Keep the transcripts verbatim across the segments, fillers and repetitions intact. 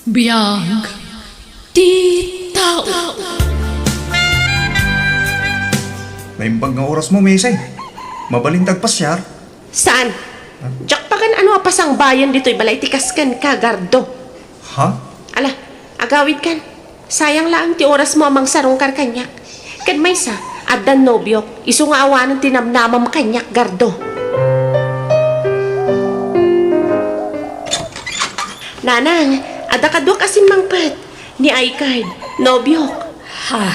Biag ti tao. Naimbag nga orasmo, Missy. Mabalin ta agpasiar? Saan? Diak pagan-ano a pasangbayen ditoy balay ti kas kenka, Gardo. Ha? Ala, agawidkan. Sayang laeng ti orasmo a mangsarungkar kaniak. Ket maysa, addan nobiok, isu nga awanen ti namnamam kaniak, Gardo. Nanang, adda kaduak a simmangpet. Ni Aykard, nobiok. Ha?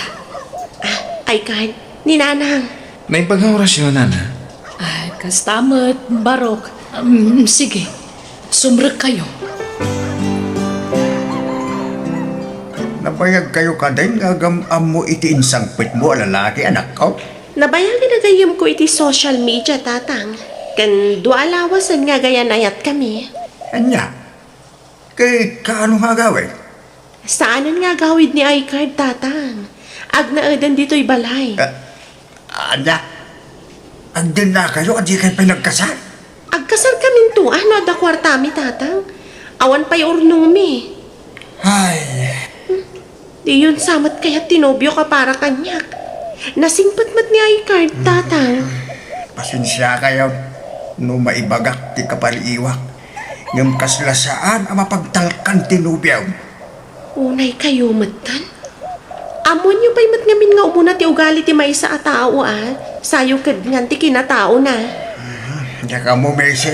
Ah, Aykard, ni Nanang. Naimbag nga orasyo, Nana. Ay, kasta met, Barok. Um, sige, sumrekkayo. Nabayagkayo kadin nga agam-ammo iti insangpetmo a lalaki, anakko? Nabayagen a gayyemko iti social media, Tatang. Ken dua a lawasen nga agayanayatkami. Ania? Ket kaano nga agawid? Saanen nga agawid ni Aykard, Tatang. Agnaeden ditoy balay. Ah, ania? Agdennakayo a dikay pay nagkasar? Agkasarkaminto, no adda kuartami, Tatang. Awan pay urnongmi. Ay. Diyon sa met kayat ti nobiok a para kaniak. Nasingpet met ni Aykard, Tatang. Pasensiakayo no maibagak ti kapariiwak. Ngem kasla saan a mapagtalkan ti nobiam. Unaykayo metten? Ammoenyo pay met ngamin nga umuna ti ugali ti maysa a tao, a? Sayo ket ngan ti kinataona. Diak ammo, Missy.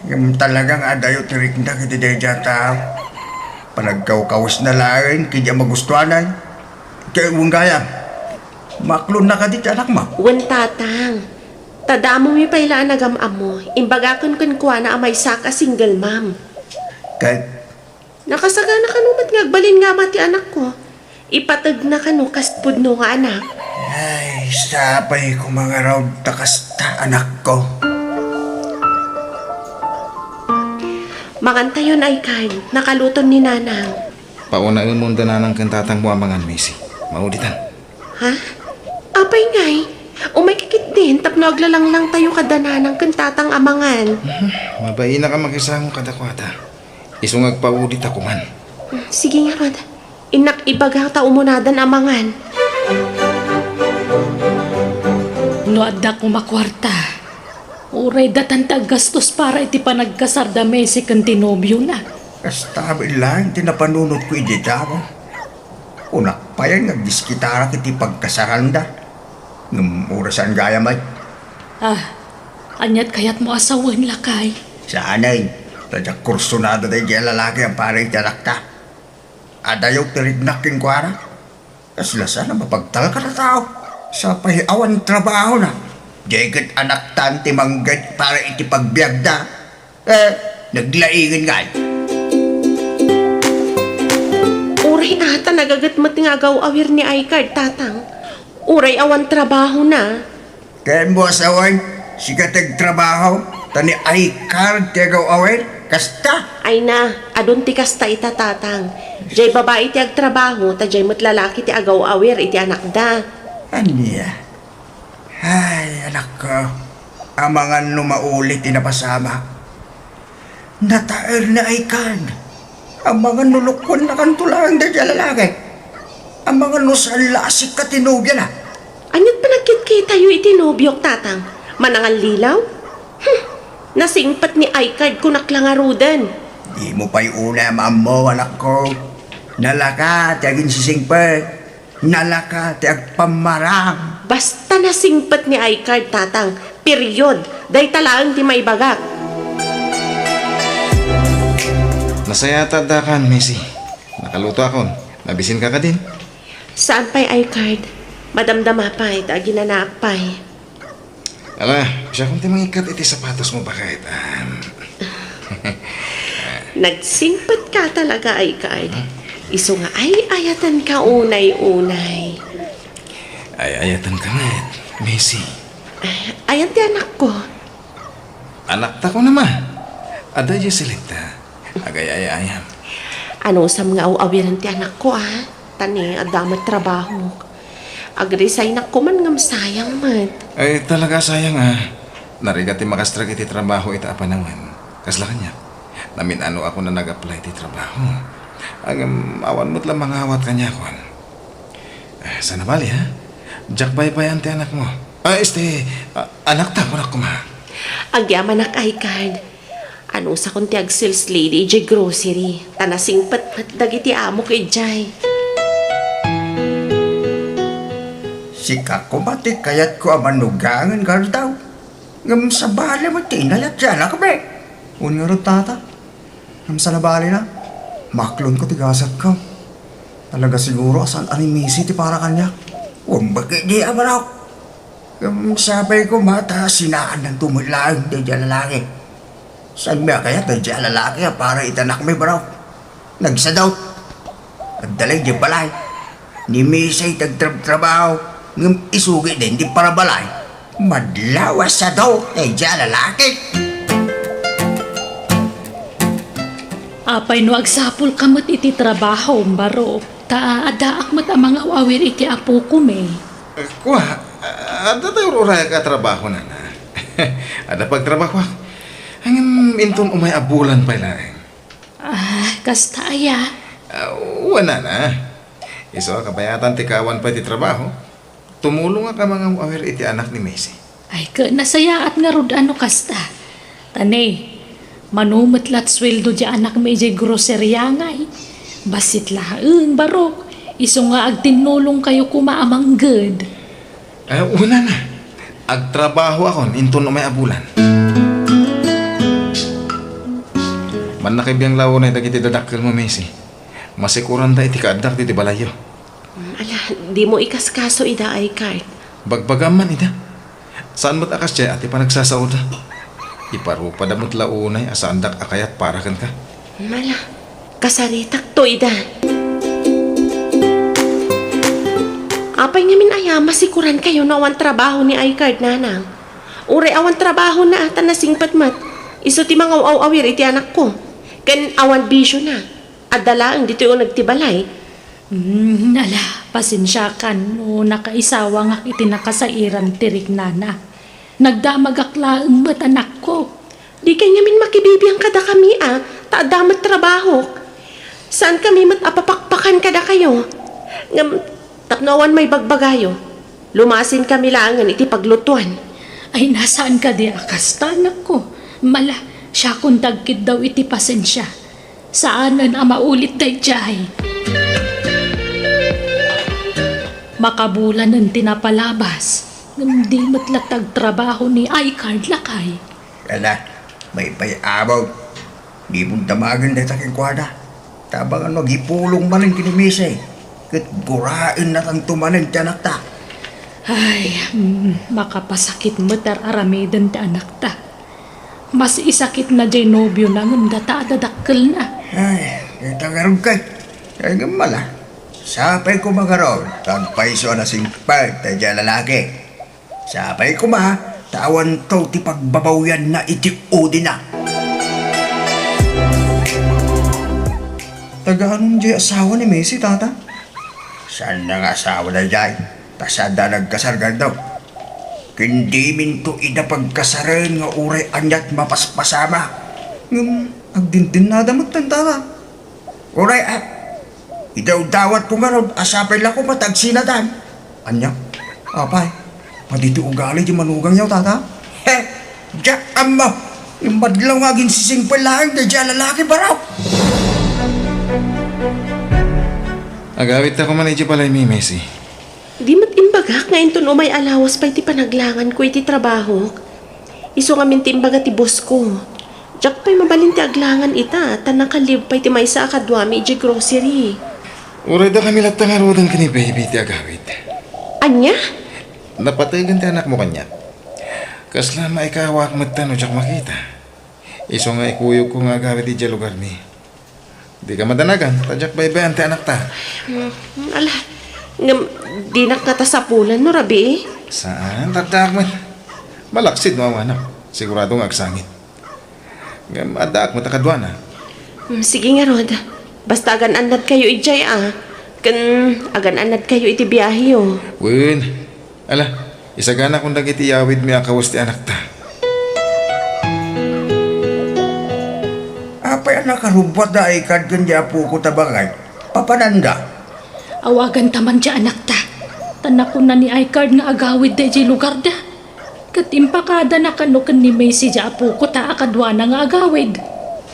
Ngem talaga nga adayo ti riknak iti daydiay a tao. Panagkawkawesna laeng ket di a magustuanan. Ket wen gayam, maklonna kadi ti anakmo? Wen, Tatang. Ta damomi pay la a nagam-ammo, imbagaken kenkuana a maysak a single mom. Ket nakasagana kano met nga agbalin nga ama ti anakko. Ipategna kano kas pudno nga anak. Ay, sapay koma ngarud ta kasta, anakko. Mangantayon, Aykard, nakaluton ni Nanang. Pauna, umuna da Nanang ken Tatangmo a mangan, Missy. Mauditan. Ha? Apay ngay? Umayka ketdin tapno aglalanglangtayo kada Nanang ken Tatang a mangan. Mhm. Mabainak a makisango kadakuada. Isu nga agpaudit a kuman. Sige ngarud. Innak ibaga ta umunadan a mangan. No adda koma kuarta, uray datan ti aggastos para iti panagkasar da Missy ken ti nobiona. Kasta met laeng ti napanunotko idi damo. Kunak pay nga agdiskitarak iti pagkasaranda. Ngem uray saan gayam ay. Ah, aniat kayatmo a sawen, lakay? Saanen, ta diak kursunada daydiay a lalaki a para iti anakta. Adayo ti riknak kenkuana. Kasla saan a mapagtalkan a tao. Sapay awan trabahona. Diay ket anaktan ti mangged para iti pagbiagda. Eh, naglaingen ngay. Uray a ta nagaget met nga agaw-awir ni Aykard, Tatang. Uray awan trabahona. Ken mo a sawen, sika ti agtrabaho, ta ni Aykard ti agaw-awir, kasta? Ay na, adun ti kasta ita, Tatang. Diay babai ti agtrabaho, ta diay met lalaki ti agaw-awir iti anakda. Ania? Ay, anakko, amangan no mauli ti napasamak. Nataer ni Aykard. Amangan no lukuennakanto laeng daydiay a lalaki. Amangan no saan la a sika ti nobiana. Aniat panagkitkitayo iti nobiok, Tatang? Manangallilaw? Hmm, nasingpet ni Aykard, kunak la ngaruden. Dimo pay unay a maammo, anakko. Nalaka ti aginsisingpet. Nalaka ti agpammarang. Basta nasingpet ni Aykard, Tatang. Period. Dayta laeng ti maibagak. Nasayaat ta addakan, Missy. Nakalutoakon. Mabisinka kadin? Saan pay, Aykard. Madamdama pay ta aginanaak pay. Ala, siakon ti mangikkat iti sapatosmo, baket. Am. Nagsingpetka talaga, Aykard. Isu nga ay-ayatenka unay-unay. Ay-ayatenka met, Missy. Ayan ti anakko. Anakta kunam a. Adda diay silekta. Agay-ayayam. Anusam nga aw-awiren ti anakko, a? Ta ni, adda met trabahok. Agresignak koman ngem sayang met. Ay, talaga sayang, a. Narigat ti makastrek iti trabaho ita a panawen. Kasla kaniak. Namin-anoakon a nag-apply ti trabaho. Ngem awan met la mangawat kaniakon. Ah, saan a bale, ha? Diak baybay-an ti anakmo. Ah, este, ah, anakta, kunak koma. Agyamanak, Aykard. Anusakon ti ag-sales lady idiay grocery, ta nasingpet met dagiti amok idiay. Sika koma ti kayatko a manugangen, Gardaw. Ngem sabali met ti inayat ti anakmi. Wen ngarud, tata. Ngem saan a bale na, maaklonko ti gasatko. Talaga siguro a saan a ni Missy ti para kaniak. Wen, bakit di a barok? Ngem sapay koma ta sinaannanto met laeng daydiay a lalaki. Saanmi a kayat daydiay a lalaki a para iti anakmi, barok? Nagsadot. Adda laeng idiay balay. Ni Missy ti agtrabtrabaho, ngem isu ketdi ti parabalay. Madlaw a sadot daydiay a lalaki. Apay no agsapulka met iti trabahom, barok? Ta addaak met a mangaw-awir iti apokon. Eh, kua, adda ti ur-urayak a trabaho, nana. Adda pagtrabahoak. Ngem inton umay a bulan pay laeng. Ah, kasta aya? Ah, wen, nana. Isu a kabayatan ti kaawan pay ti trabaho, tumulongak a mangaw-awir iti anak ni Missy. Ay, ket nasayaat ngarud a no kasta. Ta ne, mano met la ti sueldo ti anakmi idiay groceria ngay. Bassit laeng, barok. Isu nga agtinnulongkayo koma a mangged. Eh, wen, nana. Agtrabahoakon inton umay a bulan. Mannakabiang la unay dagiti dadakkelmo, Missy. Masikuranda iti kaaddak ditoy balayyo. Mm, ala, dimo ikaskaso ida, Aykard. Bagbagam man ida. Saan met a kasdiay a ti panagsasaoda. Iparupada met la unay a saandak a kayat para kenka. Mm, ala, kasaritakto ida. Apay ngamin aya, masikurankayo no awan trabaho ni Aykard, nanang? Uray awan trabahona ta nasingpet met. Isu ti mangaw-awir iti anakko. Ken awan bisiona. Adda laeng ditoy uneg ti balay. Hmm, ala, pasensiakan no nakaisawangak iti nakasairan ti riknana. Nagdamagak laeng met, anakko. Dikay ngamin makibibiang kadakami a, ta adda met trabahok. Saankami met a papakpakan kadakayo. Ngem tapno awan maibagbagayo, lumasinkami laengen iti paglutuan. Ay, saan kadi a kasta, anakko. Mala, siakon ti agkiddaw iti pasensia. Saanen a maulit daydiay. Makabulanen ti napalabas, ngem di met la ti agtrabaho ni Aykard, lakay. Ala, baybay-amok. Dimon damagen dayta kenkuana. Ta amangan no agipulong manen ken ni Missy, ket guraennatanto manen ti anakta. Ay, mm, makapasakit met ar-aramiden ti anakta. Mas isakitna diay nobiona ngem data a dadakkelna. Ay, dayta ngarud kay. Ay, ngem mala. Sapay koma ngarud, ta agpayso a nasingpet daydiay a lalaki. Sapay koma, ta awanto ti pagbabawianna iti udina. Taga-anon diay asawa ni Missy, tata? Saanna nga asawa daydiay? Ta saanda nagkasar, Gardaw. Ken diminto ida pagkasaren nga uray aniat mapaspasama. Ngem agdindennada metten, tata. Uray, a, idawdawatko ngarud a sapay la koma ta agsinadan. Ania? Apay, madi ti ugali ti manugangyo, tata? He, diak ammo. Imbadlaw nga aginsisingpet laeng daydiay a lalaki, barok. Agawidta koma idiay balaymi, Missy. Di met imbagak nga inton umay a lawas pay ti panaglanganko iti trabahok. Isu ngamin ti imbaga ti boss ko. Diak pay mabalin ti aglangan ita, ta naka-leave pay ti maysa a kaduami idiay grocery. Uray dakami latta ngaruden ken ni baby ti agawid. Ania? Napategen ti anakmo kaniak. Kasla maikawak metten no diak makita. Isu nga ikuyogko nga agawid idiay lugarmi. Dika madanagan, ta diak baybay-an ti anakta. Hmm, ala, ngem dinak ngata sapulan no rabii? Saan, addaak met. Malaksid no awanak. Sigurado nga agsangit. Ngem addaak met a kaduana. Hmm, sige ngarud. Basta agan-annadkayo idiay a. Ken agan-annadkayo iti biaheyo. Wen, ala, isaganakon dagiti iyawidmi a kawes ti anakta. Apay Ania, karubbuat da I-Card ken di apok ta bangay. Papananda. Awaganta man ti anakta. Ta nakuna ni I-Card nga agawid daydiay lugarda. Ket impakadana kano ken ni Macy di apok ta a kaduana nga agawid.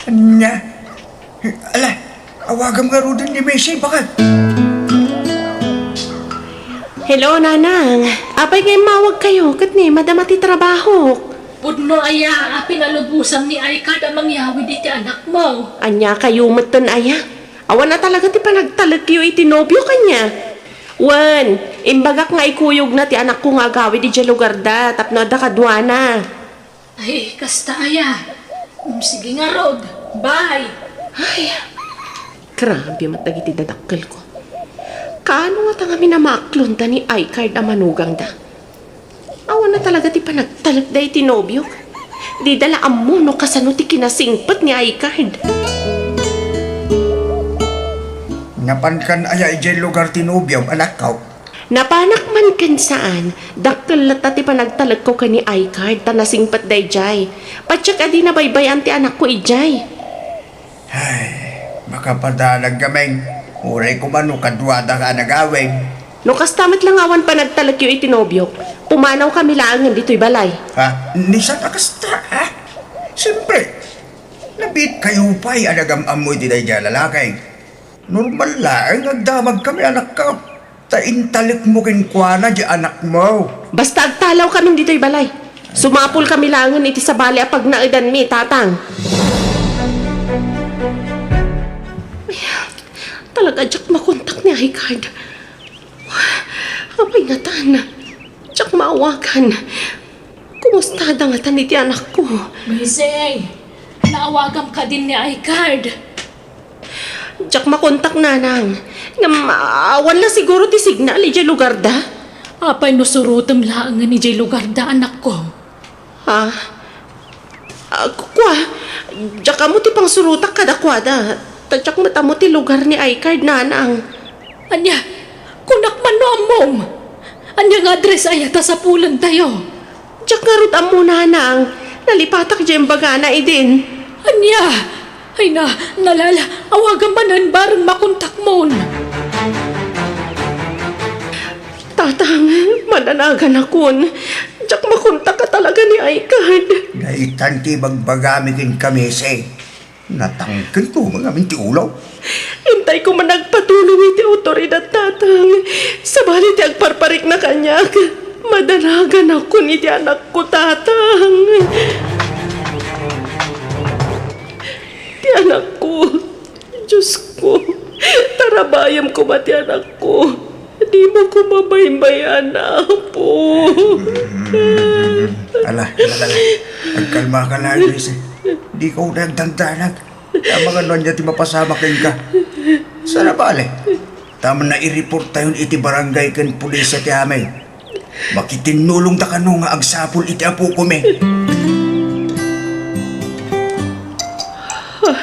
Ania? Ala, awagam ngaruden ni Macy, baket. Hello, Nanang. Apay nga immawagkayo ket ni madama ti trabahok? Pudno aya a pinalubosam ni I-Card a mangyawid iti anakmo. Ania kayo metten aya? Awan a talaga ti panagtalekyo iti nobiok, ania? Wen, imbagak nga ikuyogna ti anakko nga agawid idiay lugarda tapno adda kaduana. Ay, kasta aya. Mm, sige ngarud. Bye. Ay, grabe met dagiti dadakkelko. Kaano ngata ngamin a maaklonda ni I-Card a manugangda? Awan a talaga ti panagtalekda iti nobiok. Dida la ammo no kasano ti kinasingpet ni I-Card. Napankan aya idiay lugar ti nobiom, anakko? Napanak man ken saan, dakkel latta ti panagtalekko ken ni I-Card ta nasingpet daydiay. Patiek a di nabaybay-an ti anakko idiay. Ay, makapadalag ngamin. Uray koma no kaduada nga agawid. No kasta met la nga awan panagtalekyo iti nobiok, pumanawkami laengen ditoy balay. Ha? Ni saan a kasta, ha? Siyempre, nabiitkayo pay a nagam-ammo iti daydiay a lalaki. Normal laeng nga agdamagkami, anakko. Ta intalekmo kenkuana di anakmo. Basta agtalawkamin ditoy balay. Sumapulkami laengen iti sabali a pagnaedanmi, Tatang. Ay, talaga, diak makontak ni I-Card. Apay ngatan? Diak maawagan. Kumustada ngatan iti anakko? Macy, naawagam kadin ni I-Card. Diak makontak, Nanang. Ngem, awan la siguro ti signal idiay lugarda. Apay no surotem laengen idiay lugarda, anakko? Ha? Ah, ku-, kua, diak ammo ti pangsurotak kadakuada. Ta diak met ammo ti lugar ni I-Card, Nanang. Ania, kunak man no ammom. Ania nga address aya ta sapulentayo? Diak ngarud ammo, Nanang. Nalipatak diay imbagana idin. Ania? Ay na, nalala, awagam manen bareng makontakmon. Tatang, madanaganakon. Diak makontak a talaga ni I-Card. Naitan ti ibagbagami kenka, Macy. Natangken to ngamin ti ulo. Intayko man agpatulong iti awtoridad, Tatang. Sabali ti agparparikna kaniak, madanaganakon iti anakko, Tatang. Ti anakko. Diosko, tarabayem koma ti anakko. Dimo koma baybay-an, Apo. Mm, ala, ala, ala. Agkalmaka laeng, Macy. Dika unay agdandanag. Amangan no ania ti mapasamak kenka. Saan a bale? Tama, naireportayon iti barangay ken pulis ti amin. Makitinnulongda kano nga agsapul iti apokomi. Ah,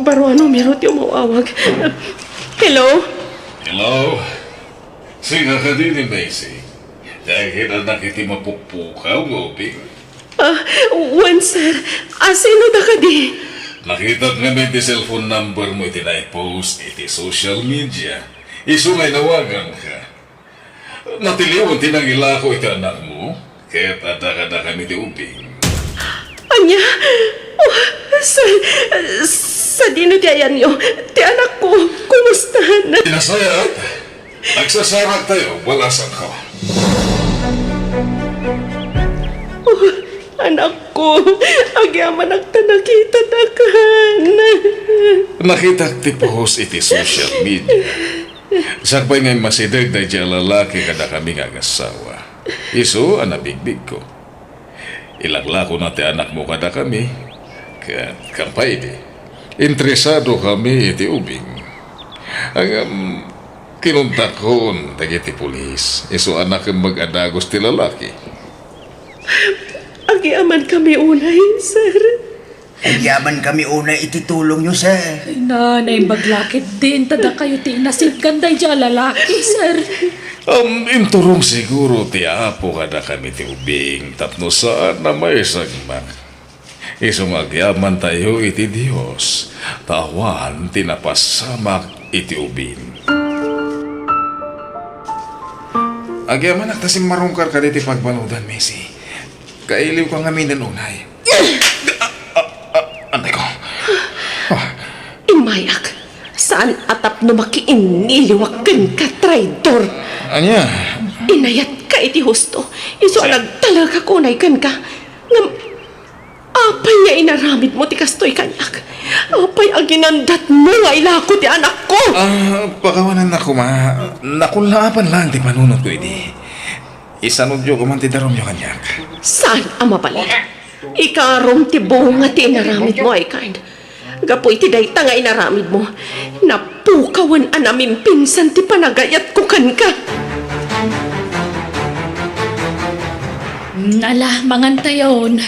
baro a numero ti umawawag. Hello? Hello? Sika kadi ni Macy? Dagiti anak iti mapukpukaw nga ubing? Ah, wen, sir. Ah, sino da kadi? Nakitak ngamin ti cellphone number mo iti naipost iti social media. Isu nga inawaganka. Natiliwan ti nangilako iti anakmo, ket adda kadakami ti ubing. Ania? Oh, sa, sadino ti ayanyo? Ti anakko, kumustan? Nasayaat, agsasaraktayo, balasanko. Oh, anakko, agyamanak ta nakitadakan. Nakitak ti post iti social media. Sakbay nga immasideg daydiay a lalaki kadakami nga agassawa. Isu a nabigbigko. Ilaklakona ti anakmo kadakami, ket kampay idi, interesadokami iti ubing. Ngem kinuntakkon dagiti pulis, isu a nakemmeg a dagus ti lalaki. Agyamankami unay, sir. Agyamankami unay iti tulongyo, sir. Ay na, naimbag la ketdin, ta dakayo ti inasitgan daydiay a lalaki, sir. Um, inturong siguro ti Apo kadakami ti ubing tapno saan a maisagmak. Isu nga agyamantayo iti Dios, ta awan ti napasamak iti ubing. Agyamanak ta simmarungkar kaditi pagbanudan, Missy. Kailiwka ngamin unay. Ah, ah, ah, anay ko. Ah. Immayak. Saan a tapno makiinniliwak kenka, traidor. Ania? Inayatka iti husto. Isu a nagtalekak unay kenka. Ngem, apay nga inaramidmo ti kastoy kaniak? Apay a ginandatmo nga ilako ti anakko? Ah, pakawanannak koma. Nakullaapan laeng ti panunotko idi. Isanudyo koman ti darumyo kaniak. Saan a mabalin? Ikarom ti bunga ti inaramidmo, Aykard. Gapu iti dayta nga inaramidmo, napukawen a namimpinsan ti panagayatko kenka. Mm, ala, mangantayon.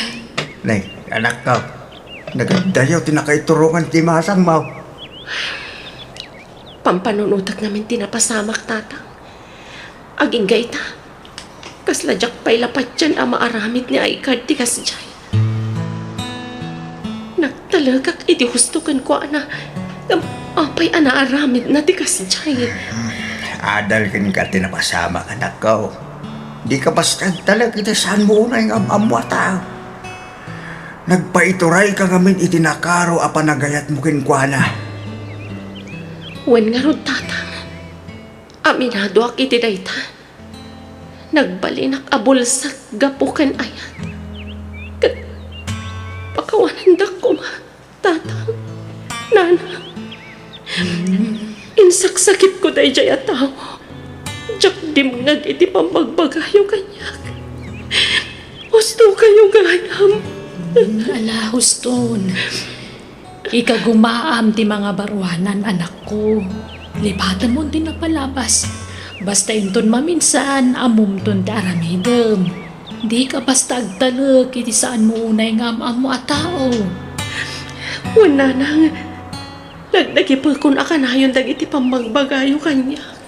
Nay, anakko, nagaddayo ti nakaiturongan ti masangmo. Pampanunotek ngamin ti napasamak, Tatang. Agingga ita, kasla diak pay la patien a maaramid ni Aykard ti kasdiay. Nagtalekak iti husto kenkuana, ngem apay a naaramidna ti kasdiay? Adal kenka ti napasamak, anakko. Dika basta agtalek iti saanmo unay nga am-ammo a tao. Nagpaiturayka ngamin iti nakaro a panagayatmo kenkuana. Wen ngarud, Tatang, aminadoak iti dayta. Nagbalinak a bulsak gapu ken ayat. Ket pakawanandak koma, Tatang, Nanang. Insaksakitko daydiay a tao. Diak dimngeg iti pammagbagayo kaniak. Hustokayo gayam. Ala, huston. Ikagumaam ti mangabaruanan, anakko. Lipatenmon ti napalabas. Basta inton maminsan, ammomton ti aramidem. Dika basta agtalek iti saanmo unay nga am-ammo a tao. Wen, Nanang, nagdagipekon a kanayon dagiti pammagbagayo kaniak.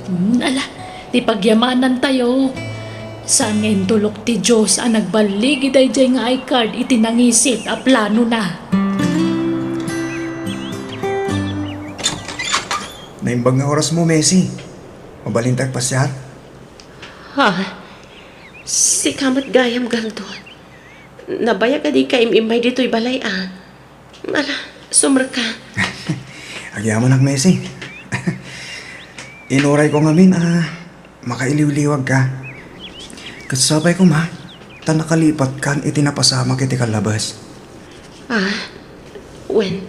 Hmm, ala, ti pagyamanantayo. Saan nga intulok ti Dios a nagbaligi daydiay nga Aykard iti nangisit a planona. Naimbag nga orasmo, Missy. Mabalinta agpasiar? Ha? Sika met gayam, Gardo. Nabayag a dika im-immay ditoy balay, a. Ala, sumrekka. Agyamanak, Missy. Inurayko ngamin a makailiwliwagka. Ket sapay koma ta nakalipatkan iti napasamak iti kallabes. Ah, wen,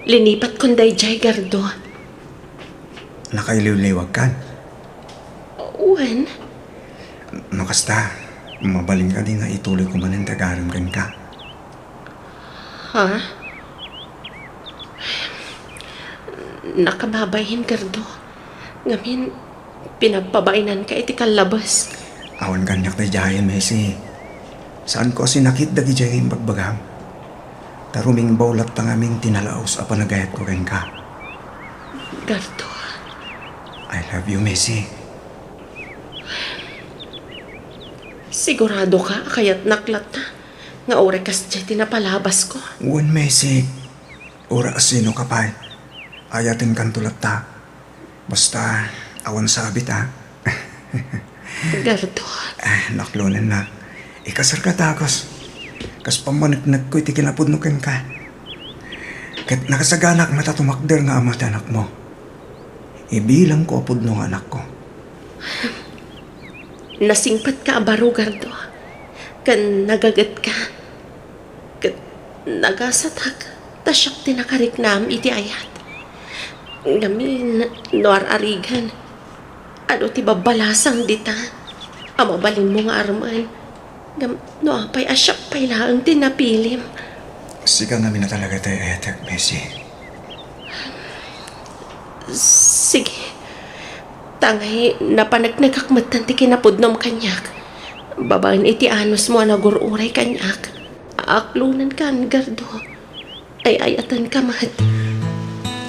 linipatkon daydiay, Gardo. Nakailiwliwagkan? Wen. No kasta, mabalin kadi nga ituloyko manen ti agarem kenka? Ha? Nakababain, Gardo. Ngamin, pinagpabainanka iti kallabes. Awan kaniak daydiay, Missy. Saanko a sinakit dagidiay imbagbagam. Ta rumingbaw latta ngamin ti nalaus a panagayatko kenka. Gardo. I love you, Missy. Siguradoka a kayatnak latta nga uray kasdiay ti napalabasko? Wen, Missy. Uray asinoka pay, ayatenkanto latta. Basta, awan sabit, a. Gardo. Ah, naklonennak. Ikasarka dagus. Kas pammaneknekko iti kinapudno kenka. Ket nakasaganak met a tumakder nga ama ti anakmo. Ibilangko a pudno nga anakko. Nasingpetka a baro, Gardo. Ken nagagetka. Ket nagasatak ta siak ti nakariknam iti ayat. Ngamin, no ar-arigan, adu ti babbalasang dita a mabalinmo nga armen. Ngem no apay a siak pay laeng ti napilim? Sika ngamin a talaga ti ayatek, Missy. Sige. Tangay napaneknekak metten ti kinapudnom kaniak. Babaen iti anusmo a nagur-uray kaniak. Aklonenkan, Gardo. Ay-ayatenka met.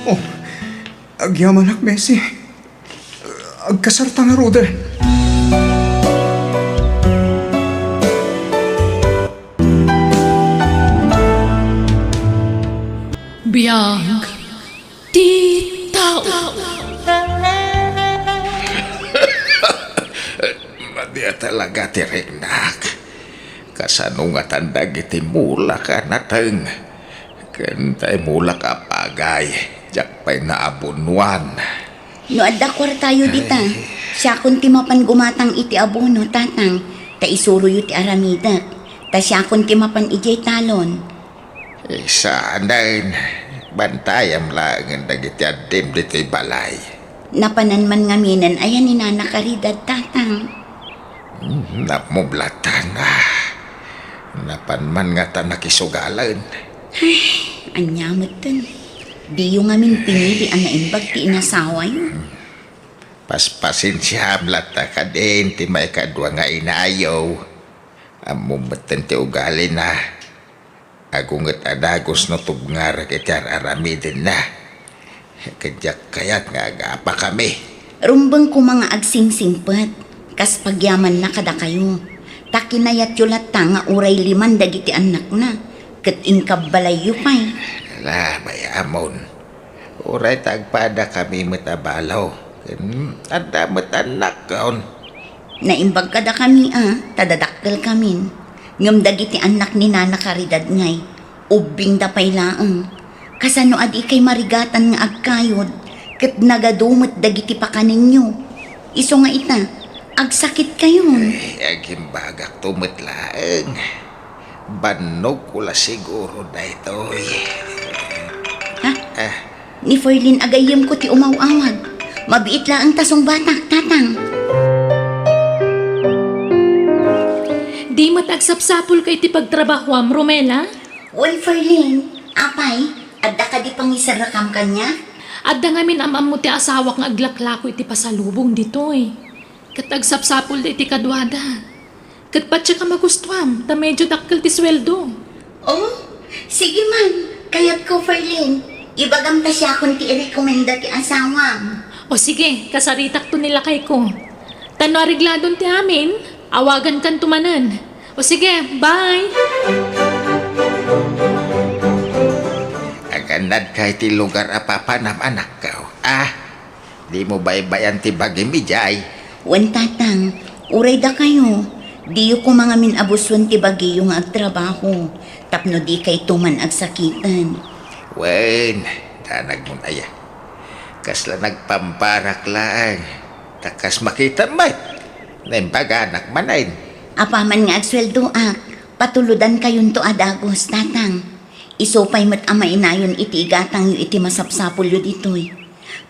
Oh, agyamanak, Missy. Agkasarta ngaruden. Ang ti tao. Madi a talaga ti riknak. Kasano ngatan dagiti mulak a nateng? Ken tay mulak a pagay, diak pay naabonoan. No adda kuartayo dita, Ay. siakon ti mapan gumatang iti abono, Tatang, ta isuroyo ti aramidek. Ta siakon ti mapan idiay talon. Saanen, bantayam laengen dagiti addim ditoy balay. Napanan man ngaminen aya ni Nana Caridad, Tatang? Hmm, nammublattan, ah. Napan man ngata nakisugalen. Ay, ania metten? Diyo ngamin pinili a naimbag ti inasawayo. Paspasensiaam latta kadin ti maikadua nga inayo. Ammom metten ti ugalina. Agunget a dagus no tubngarek iti ar-aramidenna. Ket diak kayat nga agapakami. Rumbeng koma nga agsingsingpet, kas pagyamanna kadakayo. Ta kinayatyo latta nga uray liman dagiti annakna, ket inkabbalayyo pay. Ala, bay-amon. Uray ta agpadakami met a balo, ken adda met annakon. Naimbag kadakami a, ta dadakkelkamin. Ngem dagiti annak ni Nana Caridad ngay, ubbingda pay laeng. Kasano a di kay marigatan nga agkayod, ket nagadu met dagiti pakanenyo. Isu nga ita, agsakitkayon. Ay, agimbagakto met laeng. Bannogko la siguro daytoy. Ha? Ah. Ni Ferlin a gayyemko ti umaw-awag. Mabiit laeng ta sungbatak, Tatang. Di met agsapsapulka iti pagtrabahoam, Romela? Wen, Ferlin. Apay, adda kadi pangiserrekam kaniak? Adda ngamin am-ammo ti asawak nga aglaklako iti pasalubong ditoy. Ket agsapsapulda iti kaduada. Ket patiek a magustuam, ta medio dakkel ti sueldo. Oh, sige man. Kayatko, Ferlin. Ibagam ta siakon ti irekomenda ti asawam. O sige, kasaritakto ni lakayko. Ta no aregladon ti amin, awagankanto manen. O sige, bye! Agannadka iti lugar a papanam, anakko. Ah, Dimo baybay-an ti bagim idiay? Wen, Tatang, uray dakayo, diyo koma ngamin abusuen ti bagiyo nga agtrabaho, tapno dikayto man agsakiten. Wen, danagmon aya. Kasla nagpamparak laeng, ta kas makitam met, naimbaganak manen. Apaman nga agsueldoak, patulodankayonto a dagus, Tatang. Isu pay met a mainayon iti igatangyo iti masapsapulyo ditoy.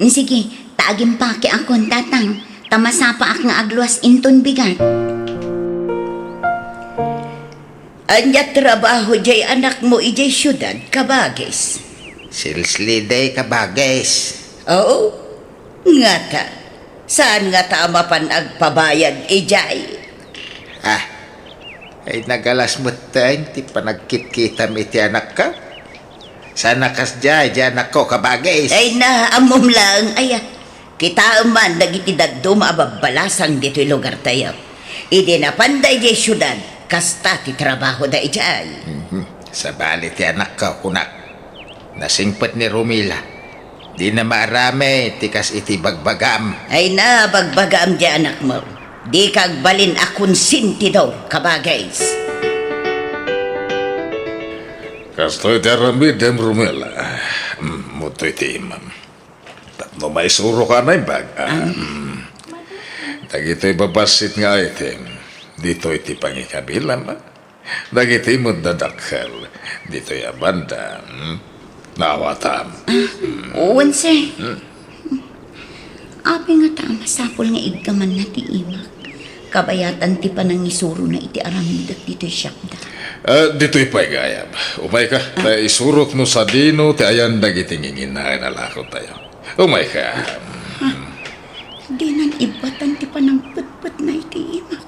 Sige, ta agimpakiakon, Tatang, ta masapaak nga agluas inton bigat. Ania trabaho diay anakmo idiay siudad, kabagis? Silslide, kabagis. Oo? Ngata, saan ngata a mapan agpabayad idiay? Ah, ay nagalas metten ti panagkitkitam iti anakko. Saan a kasdiay, di anakko, kabagis. Ay na, ammom laeng aya. Kitaem man dagiti dadduma a babbalasang ditoy lugartayo. Idi napanda idiay siudad, kasta ti trabahoda idiay. Mhm. Sabali ti anakko, kunak. Nasingpet ni Romila. Dina maaramid ti kas iti bagbagam. Ay na, bagbagam diay anakmo. Dika agbalin a konsentidor, kabagis. Kastoy ti aramidem, Romila. Mm, mutoy ti imam. Tapno maisuroka a naimbag. Ah, mm. Dagitoy babassit nga item, ditoy ti pangikabilam, ah. Dagiti met dadakkel ditoy a banda, hmm? Naawatam. Ah, wen, sir. Hmm. Apay ngata a masapul nga iggamanna ti imak? Kabayatan ti panangisurona iti aramidek ditoy siakda. Ah, ditoy pay gayam. Umayka, ta isurok no sadino ti ayan dagiti nginginaen a lakotayo. Umayka. Ah, dinan ibbatan ti panangpetpetna iti imak.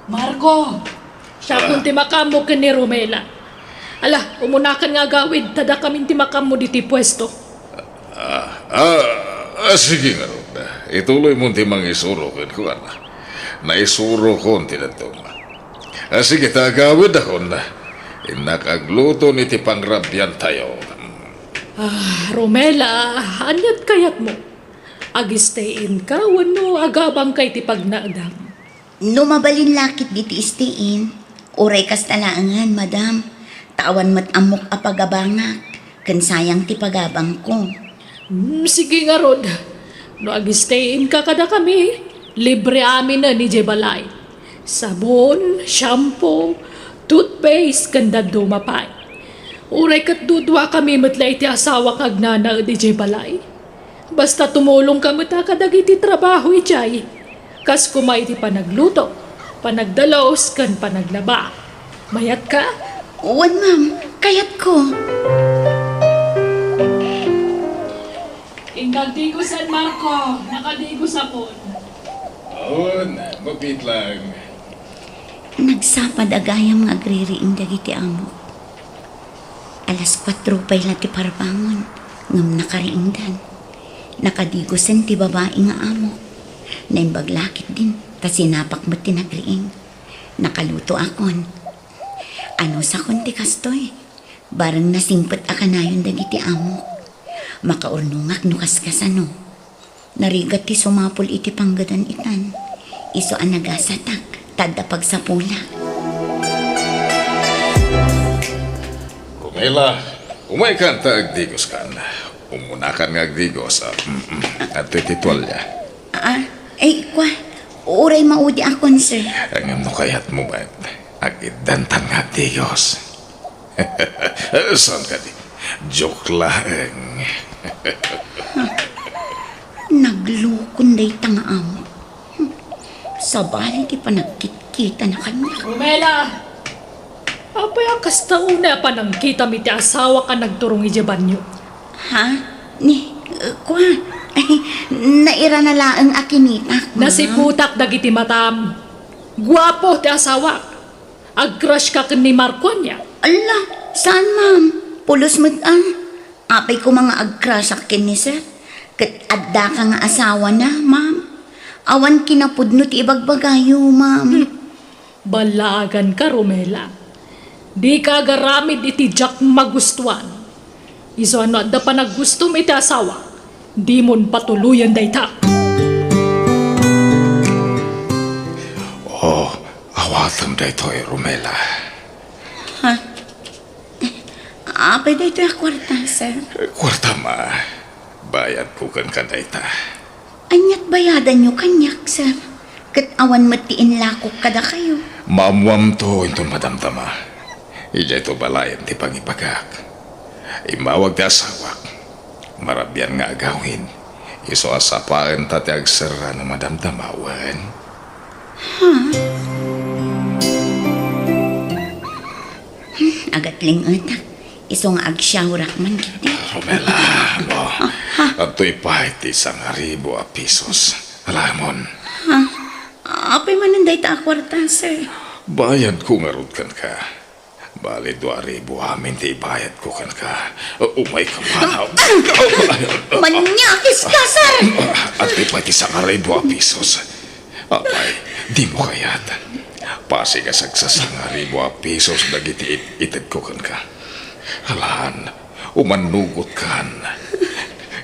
Marco! Siakon ti makammo ken ni Romela. Ala, umunakan nga agawid, ta dakamin ti makammo ditoy puesto. Ah, ah, ah, sige ngarud. Ituloymon ti mangisuro kenkuana. Naisurokon ti dadduma. Ah, sige, ta agawidakon. Innak agluton iti pangrabiantayo. Ah, Romela, aniat kayatmo? Ag-stay-in ka wenno agabangka iti pagnaedam? No mabalin la ketdi ti stay-in, uray kasta laengen, madam, ta awan met ammok a pagabangak, ken sayang ti pagabangko. Hmm, sige ngarud. No ag-stay-in ka kadakami, libre aminen idiay balay. Sabon, shampoo, toothpaste, ken dadduma pay. Uray ket duduakami met la iti asawak nga agnanaed idiay balay. Basta tumulongka met a kadagiti trabaho idiay, kas koma iti panagluto, panagdalus, ken panaglaba. Mayatka? Wen, ma'am. Kayatko. Inka agdigosen, Marco. Nakadigosakon. Awan, mabiit lang. Nagsapa da gayam nga agririing dagiti amo. Alas kuatro pay la ti parbangon, ngem nakariingdan. Nakadigosen ti babai nga amo. Naimbag la ketdin, ta sinapak met ti nagriing. Nakalutoakon. Anusakon ti kastoy. Bareng nasingpet a kanayon dagiti amok. Makaurnongak no kaskasano. Narigat ti sumapul iti panggedan itan. Isu a nagasatak, ta adda pagsapulak. Romela, umaykan ta agdigoskan. Umunakan nga agdigos, ah, mm, mm. Adtoy ti tualya. Ah, ay, kua, uray maudiakon, sir. Ngem no kayatmo met, agiddantan nga agdigos. Saan kadi? Joke laeng. Naglukon dayta nga amo. Sabali ti panagkitkitana kaniak. Romela! Apay a kasta unay a panangkitam iti asawak a nagturong idiay banio? Ha? Ni, uh, kua? Ay, nairana laeng a kinitak, ma'am. Nasiputak dagiti matam. Guapo ti asawak. Ag-crush ka ken ni Marco ania? Alla, saan, ma'am? Pulos met, ah. Apay koma nga ag-crush-ak ken ni sir? Ket addaka nga asawana, ma'am. Awan kinapudno ti ibagbagayo, ma'am. Hmm. Ballaaganka, Romela. Dika agaramid iti diak magustuan. Isu a no adda panaggustom iti asawa, dimon patuloyen dayta. Oh, awatem daytoy, Romela. Ha? Apay daytoy a kuarta, sir? Kuartam a. Bayadko kenka dayta. Aniat bayadanyo kaniak, sir? Ket awan met ti inlakok kadakayo. Maammoamto inton madamdama. Idiayto balayen ti pangibagak. Immawag ti asawak. Marabian nga agawid. Isu a sapaenta ti agserra no madamdama, wen? Ha? Hmm, agatling-etak. Isu nga agsyaorak man ketdi. Romela, no. Ah, ha? Adtoy pay ti sangaribu a pisos. Alamon. Ha? Apay manen dayta a kuarta, sir? Bayadko ngarud kenka. Bali, dua ribu amin ti ibayadko kenka. Umayka man. Maniakis ka, sir! Adtoy pay ti sangaribu a pisos. Apay, dimo kayat? Pasig a sagsasangaribu a pisos dagiti it-, itedko kenka. Alan, umannugotkan.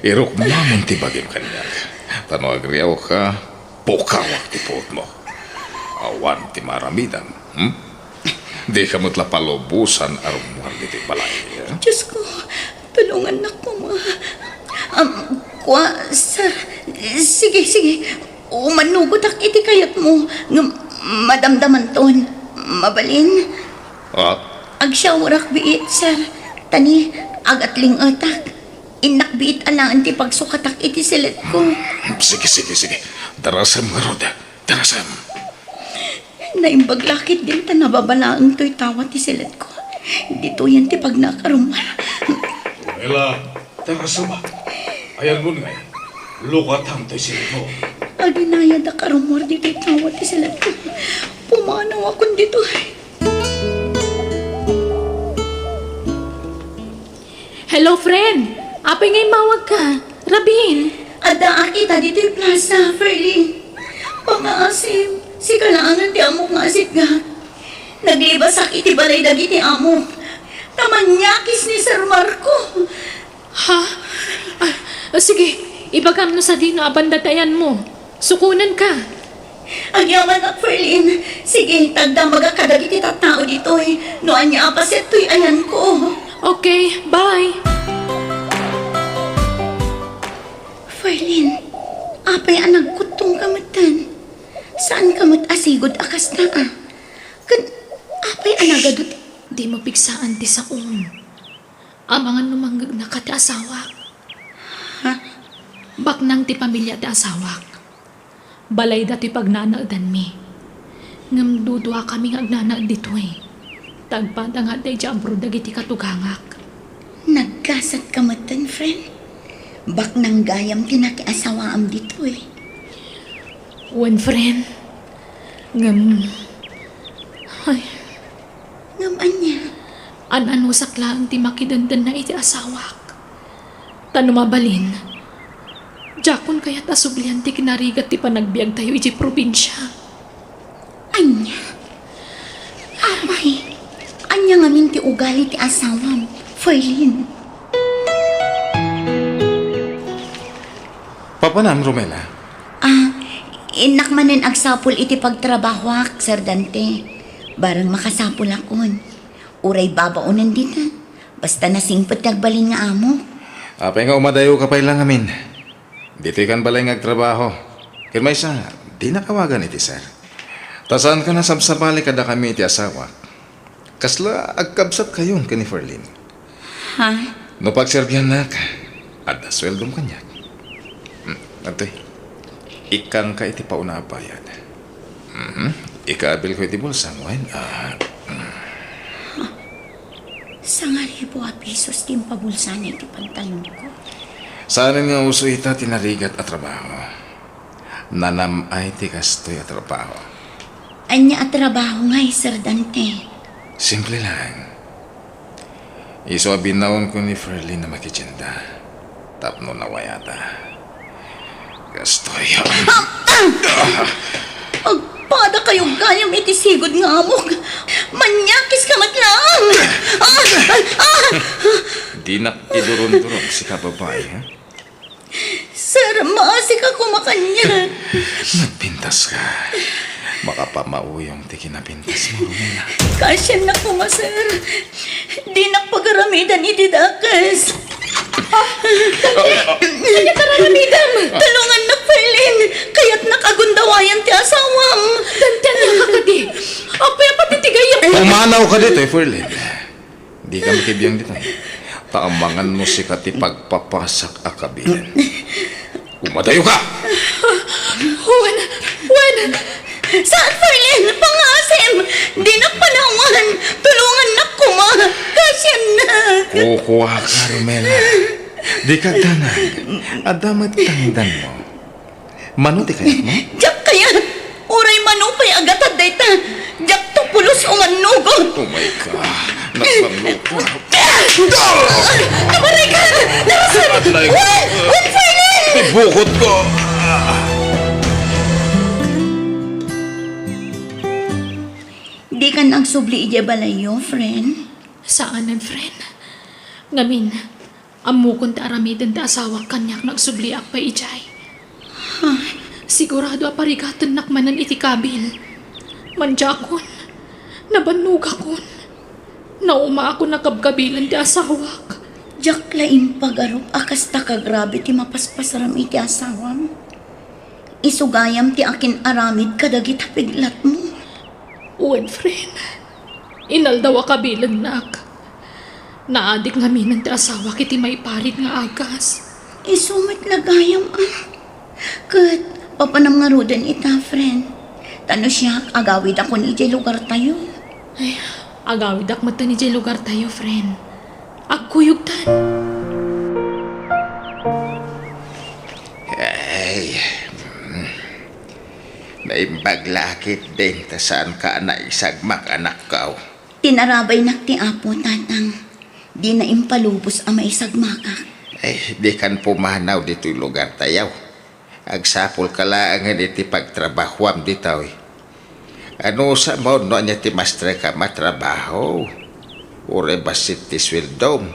Irukmamon ti bagim kaniak. Ta no agriawka, pukawak ti puotmo. Awan ti maaramidam, hmm? Dika met la palubosan a rummuar ditoy balay, eh? Diosko, tulongannak koma. Am, kua, sir. Sige, sige. Umannugotak iti kayatmo, ngem madamdamanton. Mabalin? Ah? Agsyaorak biit, sir. Ta ni, agatling-etak. Innak biit alaen ti pagsukatak iti siletko. Sige, sige, sige. Darasem ngarud. Darasem. Naimbag la ketdin ta nababalaeng toy tawa ti siletko. Ditoyen ti pagnakarumar. Ela, darasem. Ayanmon ngay. Lukatam toy siletmo. Aginayad a karumar ditoy tawa ti siletko. Pumanawakon ditoy. Hello, friend! Apay nga immawagka? Rabin! Addaak ita ditoy plaza, Ferlin. Pangaasim, sika laengen ti ammok nga asitgak. Naglibasak iti balay dagiti amok. Ta maniakis ni Sir Marco. Ha? Ah, ah, sige, ibagam no sadino a banda ti ayanmo. Sukonenka. Agyamanak, Ferlin. Sige, tagdamagak kadagiti tattao ditoy. No ania a paset toy ayanko. Okay, bye. Ferlin, apay a nagkuttongka metten? Saanka met a sigud a kasta a? Ken apay a nagadu ti Dimo pigsaan ti saom. Amangan no mangngegna ka ti asawak. Ha? Baknang ti pamilia ti asawak. Balayda ti pagnanaedanmi. Ngem duduakami nga agnanaed ditoy. Ta agpada nga adda idiay abroad dagiti katugangak. Nagkasatka metten, friend. Baknang gayam ti nakiasawaam ditoy. Wen, friend. Ngem, ay. Ngem ania? An-anusak laeng ti makidendenna iti asawak. Ta no mabalin, diakon kayat a sublian ti kinarigat ti panagbiagtayo idiay probinsia. Ania? Apay, ania ngamin ti ugali ti asawam, Ferlin? Papanam, Romela? Ah, innak manen agsapul iti pagtrabahoak, Sir Dante. Bareng makasapulakon. Uray babaonen dita. Basta nasingpet ti agbalin nga amok. Apay nga umadayoka pay la ngamin? Ditoykan balay nga agtrabaho. Ken maysa, dinak awagan iti sir. Ta saankan a sabsabali kadakami iti asawak. Kasla agkabsatkayon ken ni Ferlin. Ha? No pagserbiannak, adda sueldom kaniak. Hmm, adtoy. Ikkangka iti pauna a bayad. Mhm. Ikaabilko iti bulsam, wen? Ah, mm. Sangaribu a pesos ti impabulsana iti pantalonko. Saanen nga uso ita ti narigat a trabaho. Nanam-ay ti kastoy a trabaho. Ania a trabaho ngay, Sir Dante? Simple lang. Isu a binaonko ni Ferlin a makitienda tapno nawayata. Kastoy. Agpada kayo gayam iti sigud nga amok. Maniakiska met laeng. Ah! Ah! Ah! Dinak idurundurog sika, babai, ha? Sir, maasika koma kaniak. Nagpintaska. Makapamauyong ti kinapintasmo, Romela. Kasiannak koma, sir. Dinak pagaramidan iti dakes. Ah, Dante, ania ti ar-aramidem? Tulongannak, Ferlin. Kayatnak a gundawayan ti asawam. Dante, ania ka kadi? Apay a pati ti gayam? Pumanawka ditoy, Ferlin. Dika makibiang ditoy. Ta amangan no sika ti pagpapasak a kabilen. Umadayoka! Wen, wen! Saan, Ferlin? Pangasim! Dinak panawan! Tulongannak koma! Kasiannak! Kukuaka, Romela. Dika agdanag. Adda met tangdanmo. Mano ti kayatmo? Diak kayat! Uray mano pay a gatad dayta, diakto pulos umannugot! Oh my God! Nagbanglo ka! Abaray ka! Narasan! Atlay ko! Wen! Wen, Ferlin! Ibukot ko! Dikan agsubli idiay balayyo, friend? Saanen, friend. Ngamin, ammokon ti aramiden ti asawak kaniak no agsubliak pay idiay. Sigurado a parigatennak manen iti kabil. Mandiakon, nabannogakon, naumaakon a kabkabilen ti asawak. Diak la impagarup a kasta kagrabe ti mapaspasram iti asawam. Isu gayam ti akin-aramid kadagita piglatmo. Wen, friend. Inaldaw a kabilennak. Naadik ngaminen ti asawak iti maiparit nga agas. Isu met la gayam, a. Ket papanam ngaruden ita, friend. Ta no siak, agawidakon idiay lugartayo. Ay, agawidak metten idiay lugartayo, friend. Agkuyogtan. Ay, mm. Naimbag la ketdin ta saanka a naisagmak, anakko. Tinarabaynak ti Apo, Tatang. Dina impalubos a maisagmakak. Ay, dikan pumanaw ditoy lugartayo. Agsapulka laengen iti pagtrabahoam ditoy. Anusam no ania ti mastreka a trabaho? Uray bassit ti sueldom.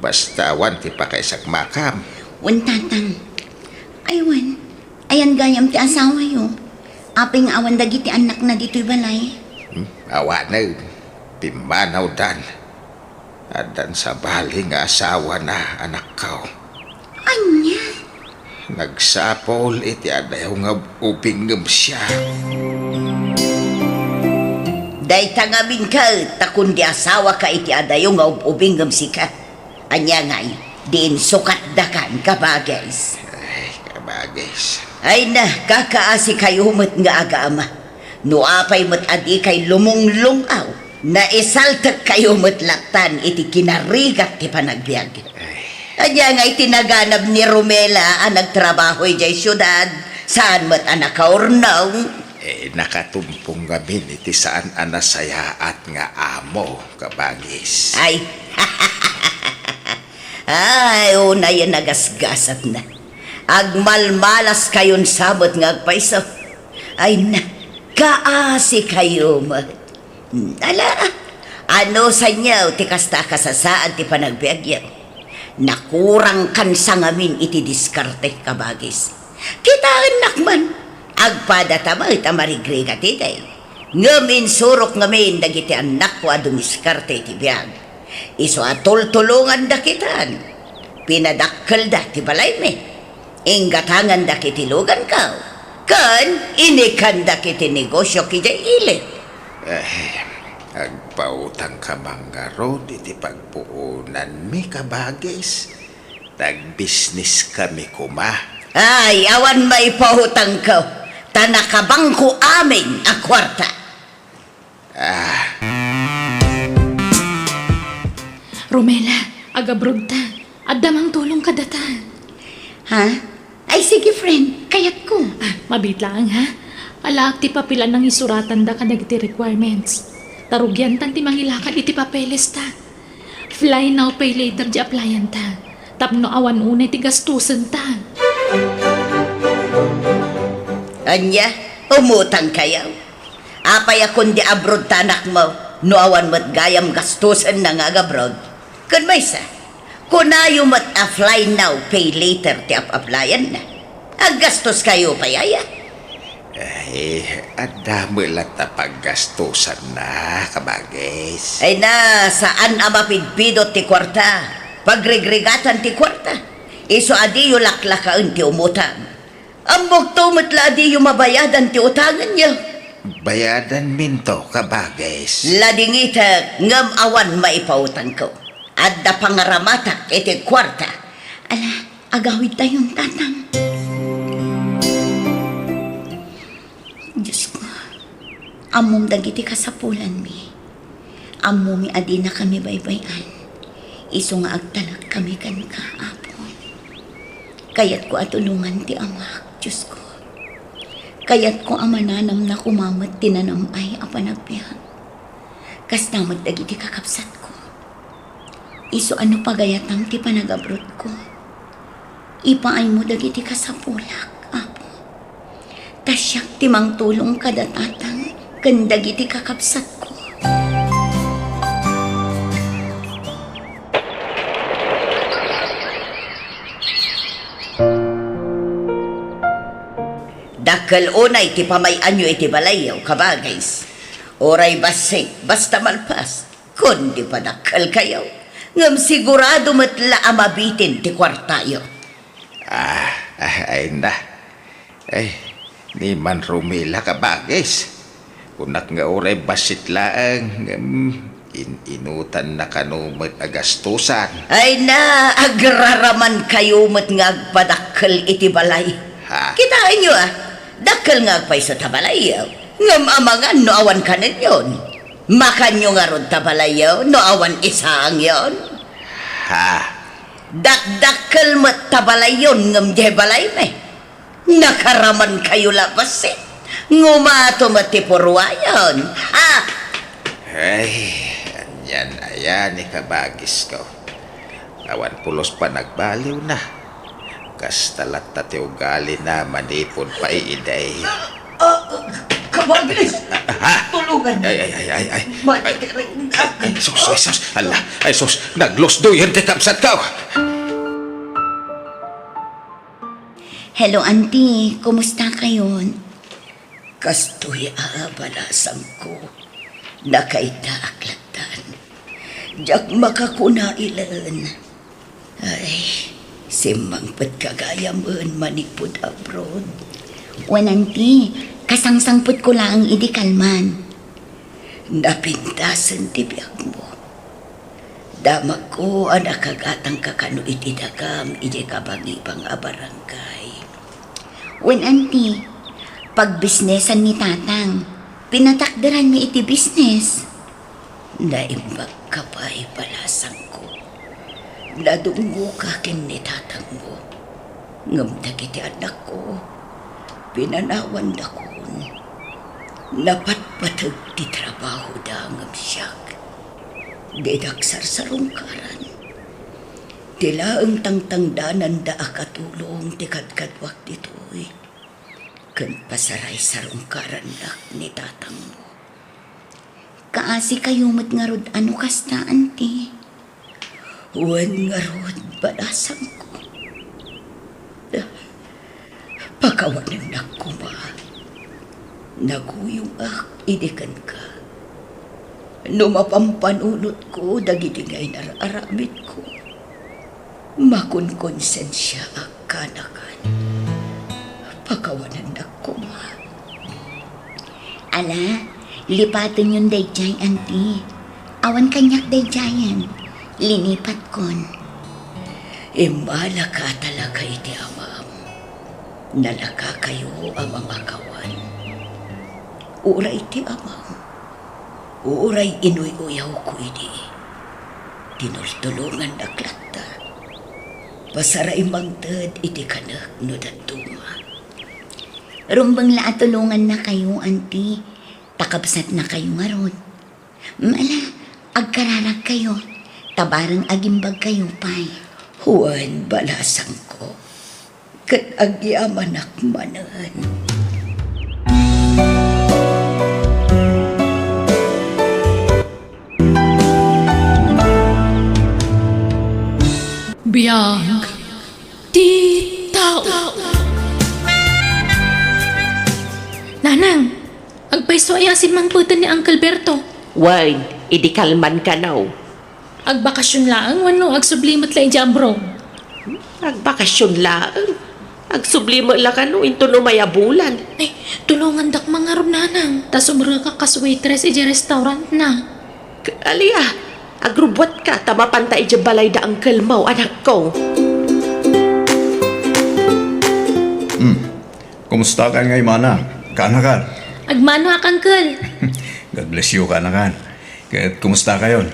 Basta awan ti pakaisagmakam. Wen, Tatang. Ay, wen. Ayan gayam ti asawayo. Apay nga awan dagiti annakna ditoy balay? Hmm? Awanen. Pimmanawdan. Addan sabali nga asawana, anakko. Ania? Nagsapul iti adayo nga ub-ubing ngem siak. Dayta ngamin ket, ta kundi asawaka iti adayo nga ub-ubing ngem sika. Ania ngay, diin sukatdakan, kabagis? Ay, kabagis. Ay na, kakaasikayo met nga aga-ama. No apay met a dikay lumunglung-aw, naisaltekkayo met lattan iti kinarigat ti panagbiag. Ay. Ania ngay ti naganab ni Romela a nagtrabaho idiay siudad, saan met a nakaurnong? Eh, nakatumpong ngamin iti saan a nasayaat nga amo, kabagis. Ay. Ay, unayen a gasgasatna. Agmalmalaskayon sa met nga agpayso. Ay na, kaasikayo met. Hmm, ala, anusanyo ti kasta a kasasaad ti panagbiagyo? Nakurangkan sa ngamin iti diskarte, kabagis. Kitaennak man, agpadata met a marigrigat idi. Ngem insurok ngamin dagiti annakko a dumiskarte iti biag. Isu a tultulongandak itan, pinadakkelda ti balaymi. Inggatangandak iti luganko, ken inikandak iti negosiok idiay ili. Eh, agpautangka man ngarud iti pagpuonanmi, kabagis. Nagbisniskami koma. Ay, awan maipautangko, ta nakabangko amin a kuarta. Ah. Romela, agabroad ta. Adda mangtulong kadata. Ha? Ay, sige, friend. Kayatko. Ah, mabiit laeng, ha? Alaak ti papel a nangisuratanda kadagiti requirements. Ta rugiantan ti mangilakad iti papelesta. Fly now, pay later ti applyan ta. Tapno awan unay ti gastosenta. Ania? Umutangkayo? Apay a kundi abroad ta anakmo no awan met gayam gastosenna nga agabroad? Ken maysa, kunayo met a fly now, pay later ti ap-aplayanna. Aggastoskayo pay aya? Ay, adda met latta paggastosanna, kabagis. Ay na, saan a mapidpidot ti kuarta. Pagrigrigatan ti kuarta. Isu a diyo laklakaen ti umutang. Ammokto met la a diyo mabayadan ti utangenyo. Bayadanminto, kabagis. Ladingitek, ngem awan maipautangko. Adda pangaramatak iti kuarta. Ala, agawidtayon, Tatang. Diosko, ammom dagiti kasapulanmi. Ammomi a dinakami baybay-an. Isu nga agtalakkami kenka, Apo. Kayatko a tulongan ti amak, Diosko. Kayatko a mananamna koma met ti nanam-ay a panagbiag. Kasta met dagiti kakabsatko. Isu a no pagayatam ti panagabrodko, ipaaymo dagiti kasapulak, Apo. Ta siak ti mangtulong kada tatang ken dagiti kakabsatko. Dakkel unay ti pamay-anyo iti balayyo, kabagis. Uray bassit, basta malpas. Kundi padakkelkayo, ngem sigurado met la a mabitin ti kuartayo. Ah, ah, ay na. Ay, ni Manromela, kabagis. Kunak nga uray bassit laeng, ngem in-inutanna kano met a gastosan. Ay na, agraramankayo met nga agpadakkel iti balay. Ha? Kitaenyo, a, dakkel nga agpayso ta balayyo, ngem amangan no awan kanenyon. Makanyo ngarud ta balayyo no awan isaangyon? Ha? Dakdakkel met ta balayyon ngem diay balaymi. Nakaramankayo la bassit. Ngumato met ti purwayon. Ha? Ay, anian aya ni kabagisko. Awan pulos panagbaliwna. Kasta latta ti ugalina manipud pay idi. Ah, ka-, Mabilis! Ha? Tulungan! Ay, ay, ay, ay, ay. Mabilis! Ay, ay, sus, ay, sus. Ala, ay, sus. Naglusdoyen ti kabsatko. Hello, Auntie. Kumusta kayon? Kastoy a balasangko. Nakaidaak lattan. Diak makakuna ilen. Ay, simmangpetka gayam manipud abroad. Wen, Auntie, kasangsangpetko laeng idi kalman. Napintasen ti biagmo. Damagko a nakagatangka kano iti dagam idiay kabangibang a barangay. Wen, Auntie, pagbisnesan ni Tatang, pinatakderanmi iti bisnes. Naimbagka pay, balasangko. Nadungngoka ken ni tatangmo. Ngem dagiti annakko, pinanawandakon. Napatpateg ti trabahoda ngem siak, didak sarsarungkaran. Ti laeng tangtangdananda a katulong ti kadkaduak ditoy, ken pasaraisarungkarannak ni tatangmo. Kaasikayo met ngarud a no kasta, Auntie? Wen ngarud, balasangko. Pakawanennak koma. Naguyongak idi kenka. No mapampanunotko dagiti nga inar-aramidko, makonkonsensiaak kanakan. Pakawanennak koma. Ala, lipatenyon daydiay, Auntie. Awan kaniak daydiayen. Linipatkon. Immalaka talaga iti amam. Nalakakayo a mangakawan. Uray ti amam, uray inuy-uyawko idi, tinultulongannak latta. Pasaray mangted iti kanek no dadduma. Rumbeng la a tulongannakayo, Auntie. Ta kabsatnakayo ngarud. Ala, agkararagkayo, ta bareng agimbagkayo pay. Wen, balasangko, ket agyamanak manen. Biag ti tao. Nanang, agpayso aya a simmangpeten ni Uncle Berto? Wen, idi kalman kano. Agbakasyon laeng wenno agsubli met la idiay abroad? Agbakasyon laeng. Agsubli met la kano inton umay a bulan. Ay, tulongandak man ngarud, Nanang, ta sumrekak kas waitress idiay restaurantna. K-, alia, agrubbuatka ta mapanta idiay balayda uncle mo, anakko. Hmm. Kumusta kan nga imana? Kaanakan? Agmanoak, uncle. God bless you, kaanakan. Ket kumusta kayon?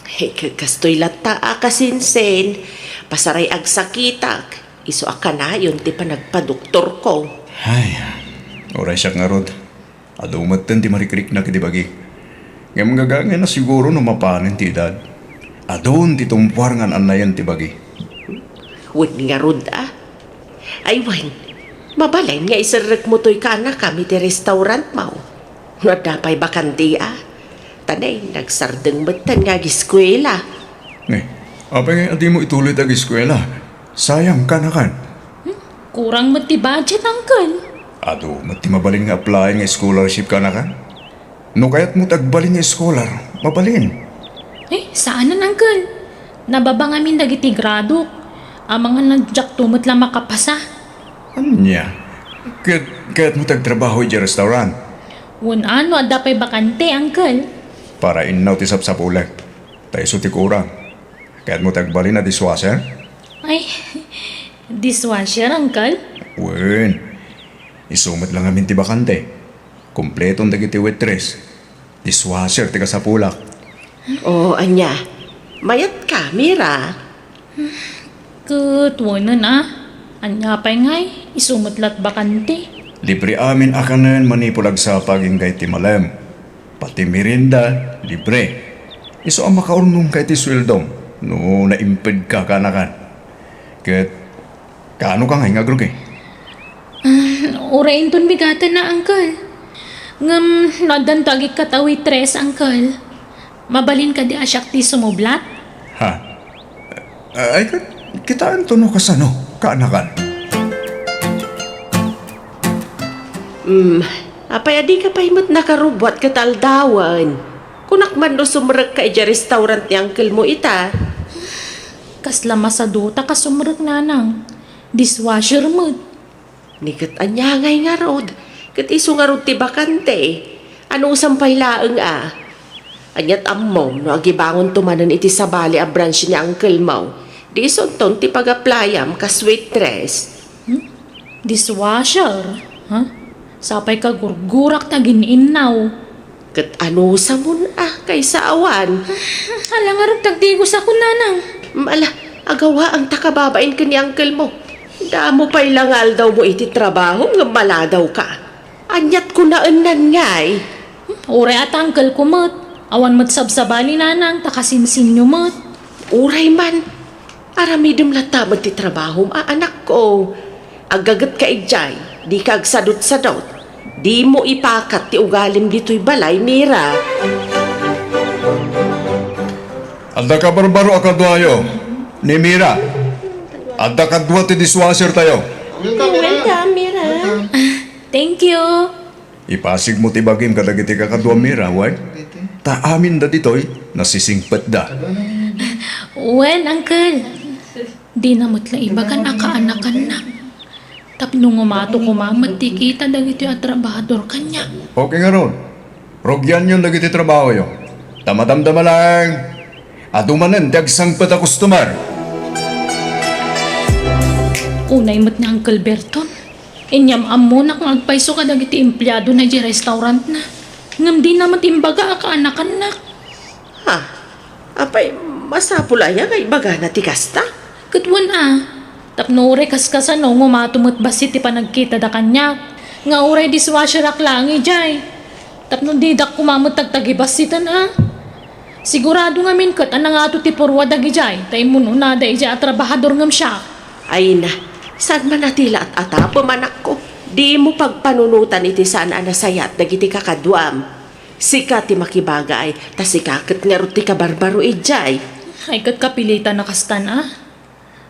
Hey, k-, kastoy latta a kasinsin. Pasaray agsakitak. Isu a kanayon ti panagpadoktorko. Ay, uray siak ngarud. Adu metten ti marikriknak iti bagi. Ngem gaga nga nasiguro no mapanen ti edad. Adun ti tumpuar nga an-annayan ti bagi. Wen ngarud a. Ay wen, mabalin nga iserrekmo toy kaanakam iti restaurantmo. No adda pay bakante a. Ta nay, nagsardeng metten nga agiskuela. Ne, apay nga dimo ituloy ti agiskuela? Sayang, kaanakan. Hmm? Kurang met ti budget, uncle. Adu met ti mabalin nga apply nga scholarship, kaanakan. No kayatmo ti agbalin nga scholar, mabalin. Eh, saanen, uncle. Nababa ngamin dagiti gradok. Amangan a diakto met la makapasa. Ania? Ket kayatmo ti agtrabaho idiay restaurant? Wen a, no adda pay bakante, uncle. Para innaw ti sapsapulek. Ta isu ti kurang. Kayatmo ti agbalin a dishwasher? Ay, dishwasher, uncle? Wen, isu met la ngamin ti bakante. Kompleton dagiti waitress. Dishwasher ti kasapulak. O, ania? Mayatka, Mira? Ket wenen a. Ania pay ngay, isu met la't bakante. Libre amin a kanen manipud agsapa agingga iti malem. Pati merienda, libre. Isu a makaurnongka iti sueldom no naimpedka kaanakan. Ket kaanoka ngay nga agrugi? Ah, uray inton bigaten a, uncle. Ngem no addanto agikkat a waitress, uncle, mabalin kadi a siak ti sumublat? Ha? Ay, ket kitaento no kasano, kaanakan. Hmm, apay a dika pay met nakarubbuat ket aldawen? Kunak man no sumrekka idiay restaurant ni uncle mo ita. Kasla masadutak a sumrek, nanang. Dishwasher met. Ni ket ania ngay ngarud? Ket isu ngarud ti bakante. Anusam pay laeng a? Ania't ammom no agibangonto manen iti sabali a branch ni uncle mo, di isunton ti pag-applyam kas waitress? Hmm? Dishwasher? Ha? Sapay kagurgurak ta gin-innaw. Ket anusamon a kaysa awan? Ala ngarud, tagdigos ako, nanang. Mm, ala, agawaang ta kababain ken ni uncle mo. Damo pay la nga aldaw mo iti trabaho ngem maladaw ka. Ania't kunaennan ngay? Uray a ta uncle ko met. Awan met sabsabali, nanang, ta kasinsinyo met. Uray man. Aramidem latta met ti trabahom a, anakko. Aggagetka idiay, dika agsadutsadut. Dimo ipakat ti ugalim ditoy balay, Mira. Adda kabarbaro a kaduayo ni Mira. Adda kadua ti dishwasher tayo. Welcome, Mira. Thank you. Ipasigmo ti bagim kadagiti kakaduam, Mira, wen? Ta aminda ditoy nasisingpetda. Wen, uncle. Dina met la ibagan a kaanakannak. Tapno ngumato koma met ti kita dagitoy a trabahador kaniak. Okay ngarud. Rugianyon dagiti trabahoyo. Ta madamdama laeng adu manen ti agsangpet a customer. Unay met ni Uncle Berton. Inyam-ammonak nga agpayso kadagiti empleadona idiay restaurantna. Ngem dina met imbaga a kaanakannak. Ha? Apay, masapul aya nga ibagana ti kasta? Ket wen a, tapno uray kaskasano, ngumato met bassit ti panagkitada kaniak, nga uray dishwasherak laeng idiay. Tapno didak koma met tagtagibassiten a. Sigurado ngamin ket a nangato ti purua dagidiay ta immun-unada idiay a trabahador ngem siak. Ay na, saan man a ti la at-atapem, anakko. Dimo pagpanunotan iti saan a nasayaat dagiti kakaduam. Sika ti makibagay, ta sika ket ngarud ti kabarbaro idiay. Ay, ket kapilitan a kastan a.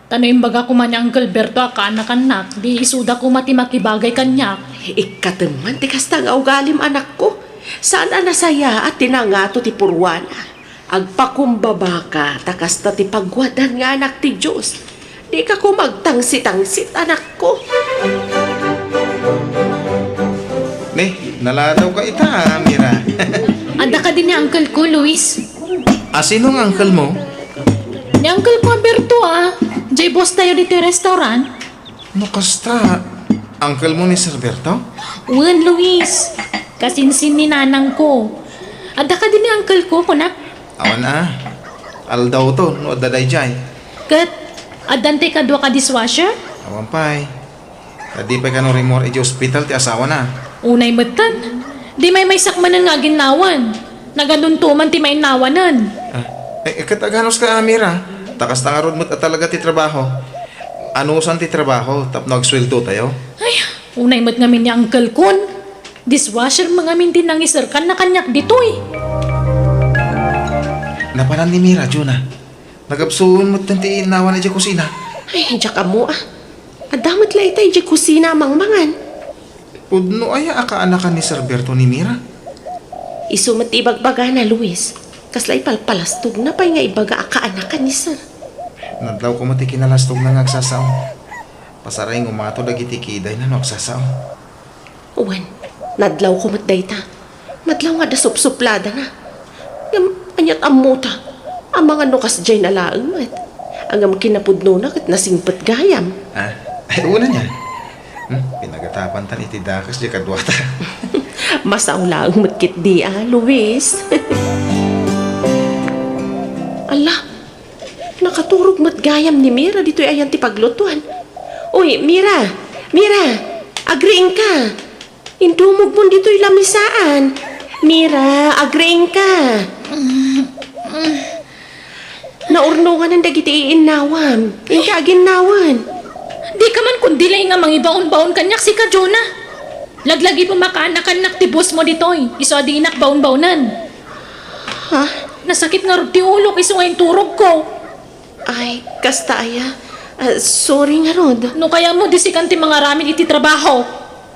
Ta no imbaga koma ni Uncle Berto a kaanakannak, di isuda koma ti makibagay kaniak. Ikkatem man ti kasta nga ugalim, anakko. Saan a nasayaat ti nangato ti purwana. Agpakumbabaka ta kasta ti pagwaddan nga anak ti Dios. Dika koma agtangsi-tangsit, anakko. Ne, naladawka ita, Mira. Adda kadi ni uncle ko, Luis. A, sino nga uncle mo? Ni uncle ko a Berto a. Jay boss tayo ditoy restaurant. No kasta, uncle mo ni Sir Berto? Wen, Luis. Kasinsin ni nanang ko. Adda kadi ni uncle ko, kunak? Awan a. Aldawto no adda daydiay. Ket, addan ti kadua ka dishwasher? Awan pay. Ta di pay kano rimmuar idiay ospital ti asawana. Unay metten. Di maymaysak manen nga aginnawan. Nagadunto man ti mainnawanen. Ah, eh, ket aganuska, Mira? Ta kasta ngarud met a talaga ti trabaho. Anusan ti trabaho tapno agsueldo tayo? Ay, unay met ngamin ni Uncle Kun. Dishwasher man ngamin ti nangiserkan na kaniak ditoy. Napanan ni Mira, Juna. Nagapsuon met ti innawan idiay kusina. Ay, diak ammo a. Adda met la ita idiay kusina a mangmangan. Pudno aya a kaanakan ni Sir Berto ni Mira? Isu met ti ibagbagana, Luis. Kasla ipalpalastogna pay nga ibaga a kaanakan ni Sir. Nadlawko met ti kinalastogna nga agsasao. Pasaray, ngumato dagiti kidayna no agsasao. Wen, nadlawko met dayta. Madlaw nga adda supsupladana. Ngem, ania't ammota? Amangan no kasdiayna laeng met. Ngem kinapudnona ket nasingpet gayam. Ah, ay, una niya. Hmm, pinagatapantan iti dakes diay kaduata. Masao laeng met ketdi a, Luis. Ala, nakaturog met gayam ni Mira ditoy ayan ti paglutuan. Uy, Mira! Mira! Agriingka! Indumogmon ditoy lamisaan. Mira, agriingka! Naurnonganan dagiti iinnawam. Inka aginnawan. Dika man kundi laeng a mangibaon-baon kaniak, sika, Jonah. Laglagi pumakaanakannak ti boss mo ditoy, isu a dinak bawnbawnen. Ha? Nasakit ngarud ti ulok isu nga inturogko. Ay, kasta aya. Ah, sorry ngarud. No kayatmo, disikan ti mangaramid iti trabaho.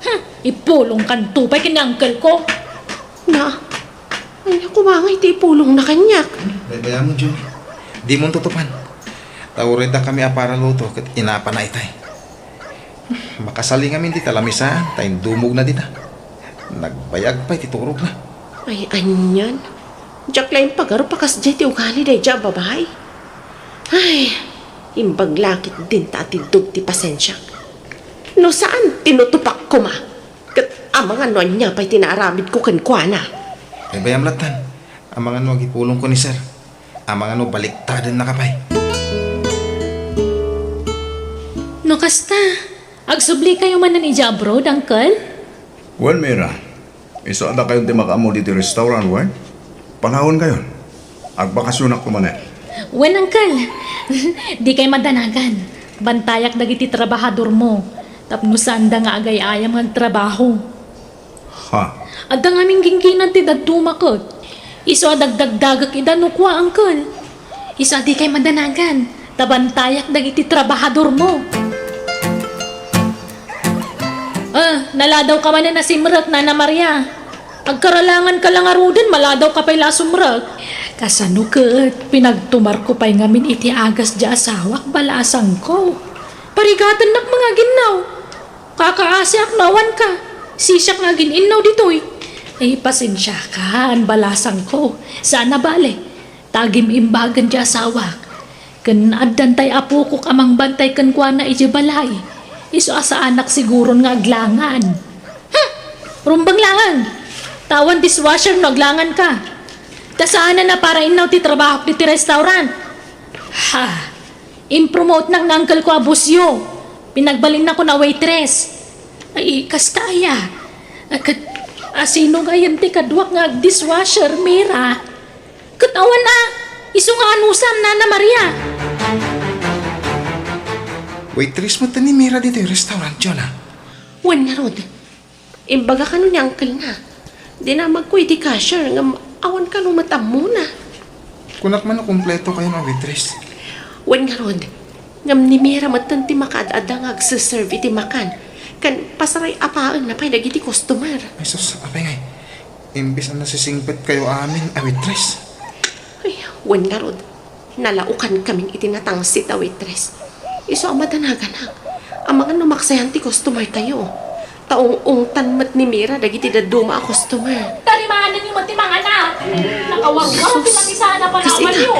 Hmm, ipulongkanto pay ken ni uncle ko. Na, ania koma nga iti ipulongna kaniak? Bay-, baybay-am, Jun. Dimon tutupan. Ta uray dakami a paraluto ket inapana itay. Makasali ngamin dita lamisaan ta indumogna dita. Nagbayag pay ti turogna. Ay, anian? Diak la impagarup a kasdiay ti ugali daydiay a babai. Ay, imbag la ketdin ta atiddog ti pasensiak. No saan, tinutupak koma. Ket amangan no ania pay ti naaramidko kenkuana. Bay-bayam lattan. Amangan no agipulongko ni Sir. Amangan no baliktadennaka pay. No kasta, agsublikayo manen idiay abroad, Uncle? Wen, Mira. Isu a dakayon ti makaammo ditoy restaurant, wen? Panawenkayon. Agbakasionak koma met. Wen, Uncle. Dikay madanagan. Bantayak dagiti trabahadormo tapno saanda nga agay-ayam nga agtrabaho. Ha? Adda ngamin gingginan ti dadduma ket isu a dagdagdagek ida no kua, Uncle. Isu a dikay madanagan, ta bantayak dagiti trabahadormo. Ah, naladawka manen a simrek, Nana Maria. Agkaralanganka la ngaruden, maladawka pay la a sumrek. Kasano ket pinagtumarko pay ngamin iti agas diay asawak, balasangko. Parigatennak nga aginnaw. Kakaasiak no awanka. Sisiak nga agin-innaw ditoy. Ay, pasensiakan, balasangko. Saan a bale. Ta agim-imbagen ti asawak. Ken addantay apokok a mangbantay kenkuana idiay balay. Isu a saanak siguron nga aglangan. Hmm! Rumbeng laeng. Ta awan dishwasher no aglanganka. Ta saanen a para innaw ti trabahok ditoy restaurant. Ha! Impromotenak ni uncle ko a bossyo. Pinagbalinnakon a waitress. Ay, kasta aya. Ket asino ngayen ti kaduak nga agdishwasher, Mira? Ket awan a, isu nga anusam, Nana Maria. Waitress met ni Mira ditoy restaurant, Jonah. Wen ngarud. Imbaga kano ni uncle-na. Dinamagko iti cashier ngem awan kano met ammona. Kunak man no kumpleto kayon a waitress. Wen ngarud, ngem ni Mira metten ti makaad-adda nga agse-serve iti makan, ken pasaray-apaenna pay dagiti customer. Ay sus, apay ngay, imbes a nasisingpet kayo amin a waitress. Ay, wen ngarud, nalaokankamin iti natangsit a waitress. Isu a madanaganak. Amangan no maksayan ti customer tayo. Ta ung-ungtan met ni Mira dagiti dadduma a customer. Tarimanen yo met ti mangana. Nakawarwar ti lamisaan a panawanyo.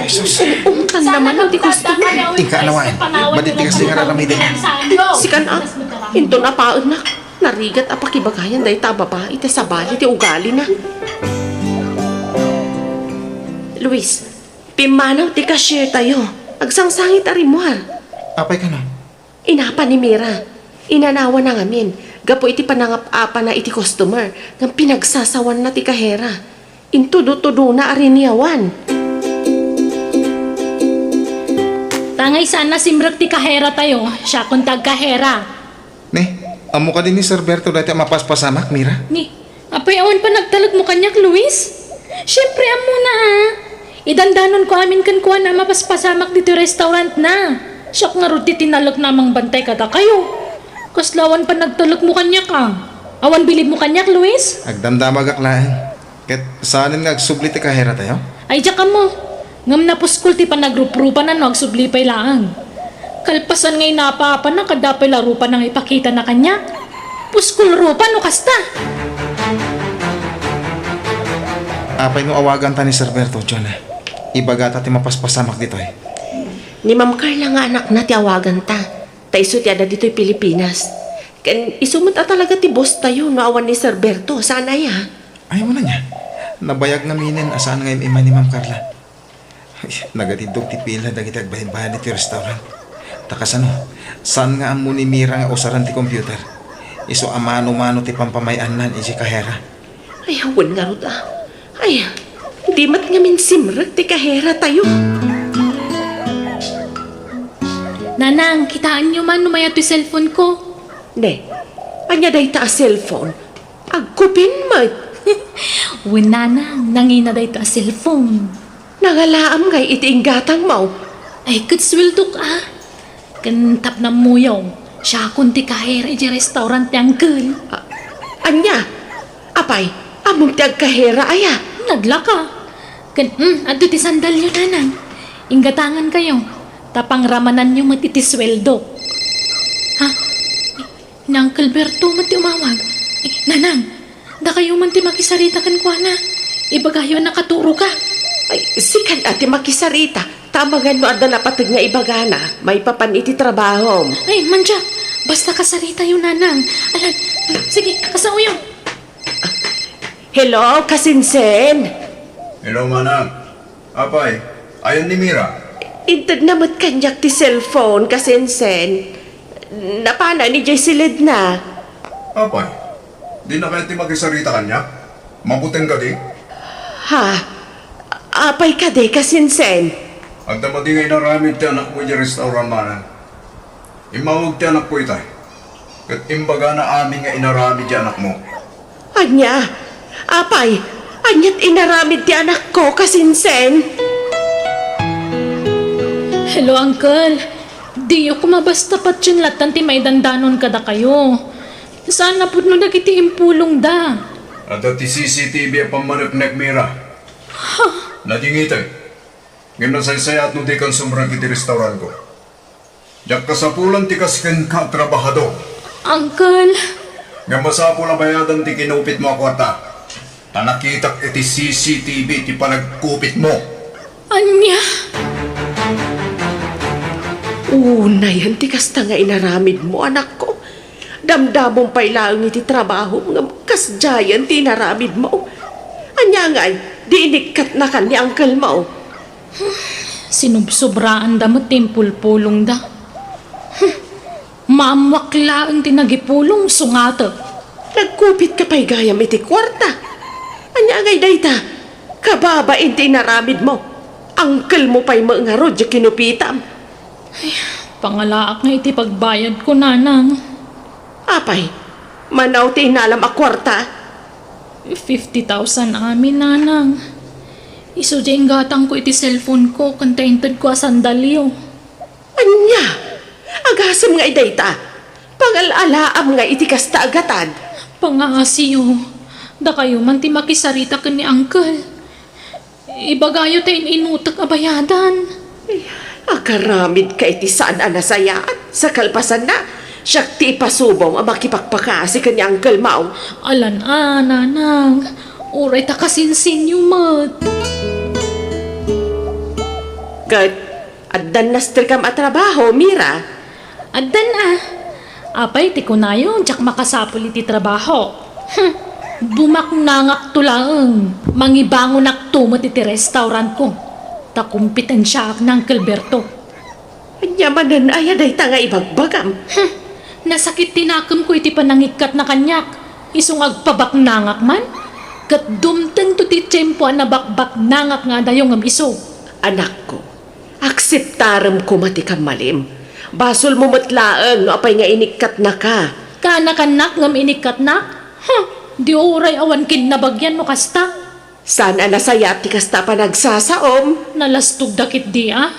Ung-ungtan naman ti customer. Inka, anawaen. Madi ti kasdi nga raramiden. Sikan a, inton apaennak, narigat a pakibagayan dayta a babai ti sabali ti ugalina. Luis, pimmanaw ti cashier tayo. Agsangsangit a rimmuar. Apay kano? Inapa ni Mira. Inanawana ngamin gapu iti panangap-apana iti customer ngem pinagsasawanna ti kahera. Intudo-tudona a riniawan. Tangay saan a simrek ti kahera tayo, siakon ti agkahera. Ne, ammo kadi ni Sir Berto daytoy a mapaspasamak, Mira? Ni, apay awan panagtalekmo kaniak, Luis? Siempre, ammona, a. Idandanonko amin kenkuana a mapaspasamak ditoy restaurantna. Siak ngarud ti tinalekna a mangbantay kadakayo. Kasla awan panagtalekmo kaniak, a. Awan bilibmo kaniak, Luis? Agdamdamagak laeng. Ket saanen nga agsubli ti kahera tayo? Ay, diak ammo. Ngem napuskol ti panagruprupana no agsubli pay laeng. Kalpasan nga inapa-apana, adda pay la rupana nga ipakitana kaniak. Puskol rupa no kasta. Apay no awaganta ni Sir Berto, Jonah? Ibagata ti mapaspasamak ditoy. Ni Ma'am Carla nga anakna ti awaganta. Ta isu ti adda ditoy Pilipinas. Ken isu met a talaga ti boss tayo no awan ni Sir Berto, saan aya? Ay, ammona nia. Nabayag ngaminen a saan nga im-immay ni Ma'am Carla. Ay, nagatiddog ti pila dagiti agbaybayad iti restaurant. Ta kasano, saan nga ammo ni Mira nga usaren ti computer? Isu a mano-mano ti pampamay-annan iti kahera. Ay, awan ngarud, a. Ay, di met ngamin simrek ti kahera tayo. Nanang, kitaenyo man no mayat toy cellphone ko. Ne, ania dayta a cellphone? Agkupin met. Wen, nanang, nangina dayta a cellphone. Nangalaam ngay iti inggatangmo? Ay, ket sueldok a. Ken tapno ammom, siakon ti kahera idiay restaurant ti uncle. A-, ania? Apay, ammom ti agkahera aya? Naglaka. Ken, mm, adda ti sandalyo, nanang. Inggatangankayo, ta pangramananyo met iti sueldok. Ha? Ni Uncle Berto met ti umawag. Eh, nanang, dakayo man ti makisarita kenkuana. Ibagayo a nakaturoka. Ay, sika a ti makisarita. Ta amangan no adda napateg nga ibagana maipapan iti trabahom. Ay, manja, basta kasaritayo, nanang. Alan, sige, kasaoyo. Hello, kasinsen. Hello, manang. Apay, ayan ni Mira? Intedna met kaniak ti cellphone, kasinsen. Napanan idiay siledna. Apay, dina kayat ti makisarita kaniak? Mabuteng kadi? Ha? Apay kadi, kasinsen? Adda madi nga inaramid ti anakmo idiay restaurant, manang. Immawag ti anakko itay, ket imbagana amin nga inaramid ti anakmo. Ania? Apay, aniat inaramid ti anakko, kasinsen? Hello, Uncle. Diyo koma basta patien lattan ti maidandanon kadakayo. Saan a pudno dagiti impulongda. Adda ti C C T V a pammaneknek, Mira. Ha? Nadingitek. Ngem nasaysayaat no dikan sumrek iti restaurantko. Diak kasapulan ti kas kenka a trabahador. Uncle! Ngem masapul a bayadan ti kinupitmo a kuarta. Ta nakitak iti C C T V ti panagkupitmo. Ania? Unayen ti kasta nga inaramidmo, anakko. Damdamom pay laeng iti trabahom ngem kasdiayen ti inaramidmo. Ania ngay, di inikkatnakan ni uncle mo? Sinubsobraanda met ti impulpulongda. Hmm. Maammoak laeng ti nagipulong, sungatek. Nagkupitka pay gayam iti kuarta. Ania ngay dayta? Kababain ti inaramidmo. Uncle mo pay met ngarud ti kinupitam. Ay, pangalaak nga iti pagbayadko, nanang. Apay, mano ti inalam a kuarta? Fifty thousand amin, nanang. Isu diay inggatangko iti cellphone ko ken ta intedko a sandalyo. Ania? Agasem nga idayta? Pangal-alaam nga iti kasta a gatad? Pangaasiyo, dakayo man ti makisarita ken ni uncle. Ibagayo ta in-inutek a bayadan. Agaramidka iti saan a nasayaat. Sa kalpasanna, siak ti ipasubong a makipakpakasi ken ni Uncle Mao. Alan a, nanang. Uray ta kasinsinyo met. Ket addan nasterkam a trabaho, Mira? Addan a. Apay ti kunayo, diak makasapul iti trabaho. Hmm. Bumaknangakto laeng. Mangibangonakto met iti restaurantko. Ta kompetensyaak ni Uncle Berto. Ania manen aya dayta nga ibagbagam? Hmm. Nasakit ti nakemko iti panangikkatna kaniak. Isu nga agpabaknangak man. Ket dumtengto ti tiempo a nabakbaknangak nga adayo ngem isu. Anakko, akseptarem koma ti kammalim. Basolmo met laeng no apay nga inikkatnaka. Kaanakannak ngem inikkatnak? Huh, di uray awan kinnabagian no kasta. Saan a nasayaat ti kasta a panagsasaom? Nalastogda ketdi a.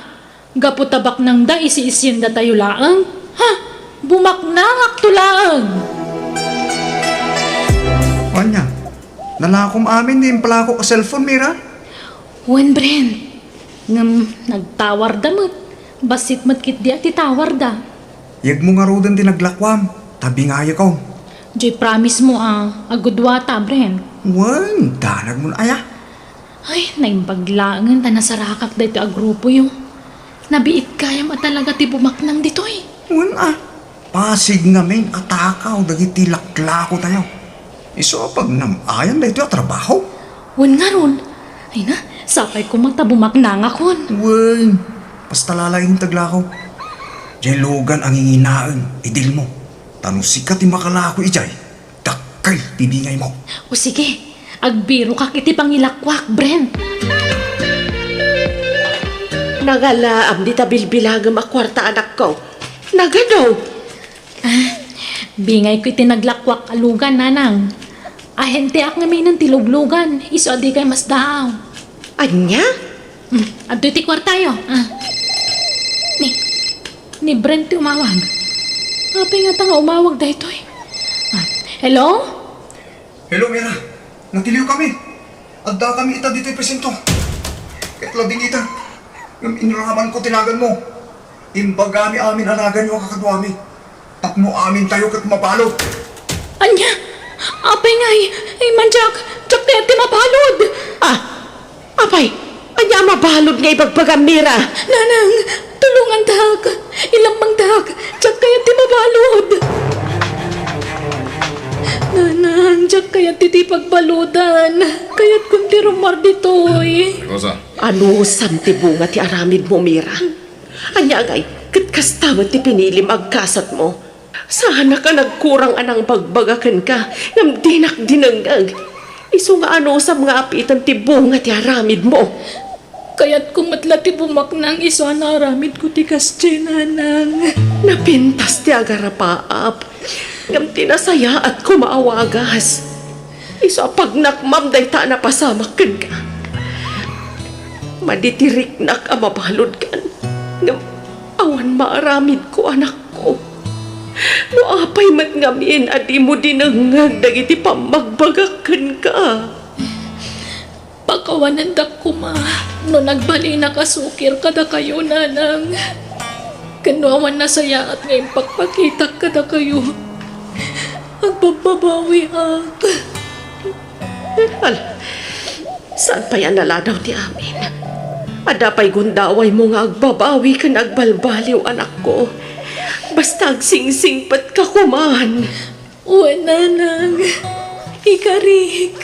Gapu ta baknangda, isiisiendatayo laeng. Ha? Bumaknangakto laeng! Ania? Nalakom amin ti impalakok a cellphone, Mira? Wen, Bren. Ngem nagtawarda met. Bassit met ketdi a ti tawarda. Yegmo ngaruden ti naglakuam, ta bingayekon. Diay promise mo a, agudua ta, Bren. Wen, danagmon aya? Ay, naimbag laengen ta nasarakak daytoy a grupoyo. Nabiit gayam a talaga ti bumaknang ditoy. Wen a, Pasig ngamin a takaw dagiti laklakotayo. Isu a pagnam-ayan daytoy a trabaho. Wen ngarud, ay na, sapay koma ta bumaknangakon. Wen, basta lalaing taglako. Diay lugan a nginginaen, idilmo. Ta no sika ti makalako idiay, dakkel ti bingaymo. O sige, agbirokak iti pangilakuak, Bren. Nangalaam dita bilbilangem a kuarta, anakko. Nagado. Ah, bingayko iti naglakuak a lugan, nanang. Ahenteak ngaminen ti luglugan, isu a dikay masdaaw. Ania? Hmm, adtoy ti kuartayo. Ah. Ni, ni Brent ti umawag. Apay ngata nga umawag daytoy? Ah, hello? Hello, Mira. Natiliw kami. Adda kami ita ditoy presinto. Ket labing ita, ngem inraman ko ti naganmo. Imbagami amin a naganyo a kakaduami. Tapno amintayo ket mabalud. Ania? Apay ngay, ay, mandiak, diak kayat ti mabalud. Ah, apay, ania a mabalud nga ibagbagam, Mira? Nanang, tulongantak. Ilemmengtak. Diak kayat ti mabalud. Nanang, diak kayat ti, ti pagbaludan. Kayatkon ti rummuar ditoy. Rosa. Anusam ti bunga ti aramidmo, Mira. Ania ngay, ket kasta met ti pinilim agkasatmo. Saanak a nagkurang a nangbagbaga kenka, ngem dinak dinengngeg. Isu nga anusam nga apiten ti bunga ti aramidmo. Kayatko met la ti bumaknang isu a naaramidko ti kasdiay, Nanang. Napintas ti agarapaap, ngem ti nasayaat koma a wagas. Isu a pagnakmam dayta a napasamak kenka. Madi ti riknak a mabaludkan, ngem awan maaramidko, anakko. No apay met ngamin a dimo dinengngeg dagiti pammagbagak kenka. Pakawanendak koma no nagbalinak a sukir kadakayo, Nanang. Ken no awan nasayaat nga impakpakitak kadakayo, agbabbabawiak. Ala, saan pay a naladaw ti amin? Adda pay gundawaymo nga agbabawi ken agbalbaliw, anakko. Basta agsingsingpetka koman. Wen, Nanang. Ikarik.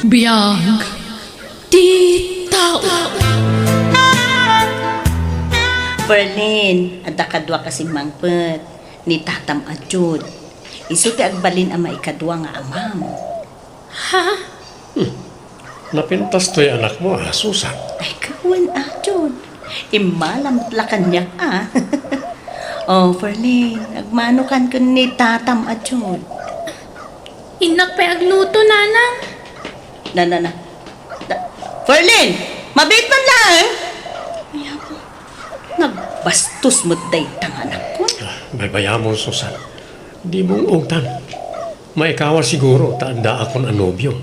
Biag ti tao. Ferlin, adda kaduak a simmangpet, ni tatam a Jude. Isu ti agbalin a maikadua nga amam. Ha? Hmm. Napintas toy anakmo, a, Susan. Ay, kawen, a, Jude. Immalam la kaniak, a. O, Ferlin, agmanokan ken ni tatam a Jude. Innak pay agluto, Nanang. Na, na, na. Na, Ferlin, mabiit man laeng. Ay, apo. Nagbastos met dayta nga anakko. A, baybayamon, Susan. Dimo ungtan. Maikawa siguro ta addaakon a nobio.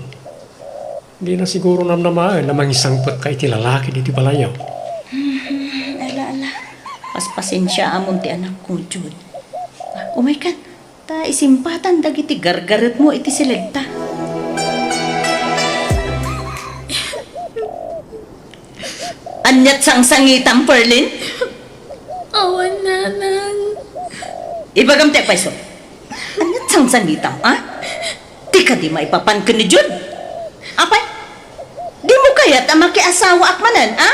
Dina siguro namnamaen a mangisangpetka iti lalaki ditoy balayyo. Hmm, ala, ala. Paspasensiaamon ti anakko, Jude. Umaykan, ta isimpatan dagiti gargaretmo iti silegta. Aniat sangsangitam, Ferlin? Awan, Nanang. Ibagam ti agpayso. Aniat sangsangitam, a? Ti kadi maipapan ken ni Jude? Apay? Dimo kayat a makiasawaak manen, a?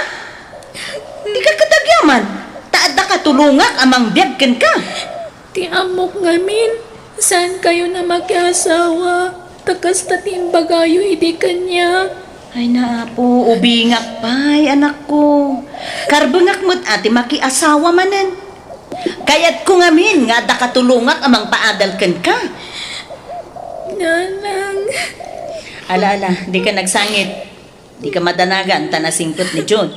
Dika ket agyaman, ta adda katulongak a mangbiag kenka. Ti ammok ngamin, saankayon a makiasawa, ta kasta ti imbagayo idi kaniak. Ay na, Apo, ubingak pay, anakko. Karbengak met a ti makiasawa manen. Kayatko ngamin nga adda katulongak a mangpaadal kenka. Nanang. Ala, ala, dika nagsangit. Dika madanagan ta nasingpet ni Jude.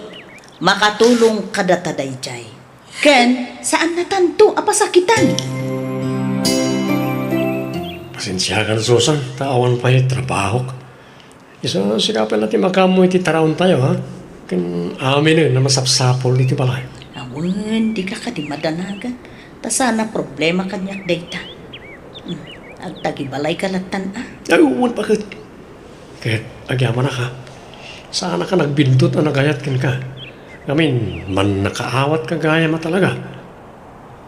Makatulong kadata daydiay. Ken, saannatanto a pasakitan. Pasensiakan, Susan, ta awan pay trabahok. Isu, sika pay la ti makaammo iti taraontayo, ha? Ken aminen a masapsapul iti balay. Awen, dika kadi madanagan. Ta saan a problema kaniak dayta. Hmm, agtagibalayka lattan, a? Ay, wen, baket. Ket agyamanak, a, saanak a nagbiddut a nagayat kenka. Ngamin, mannakaawatka gayam a talaga.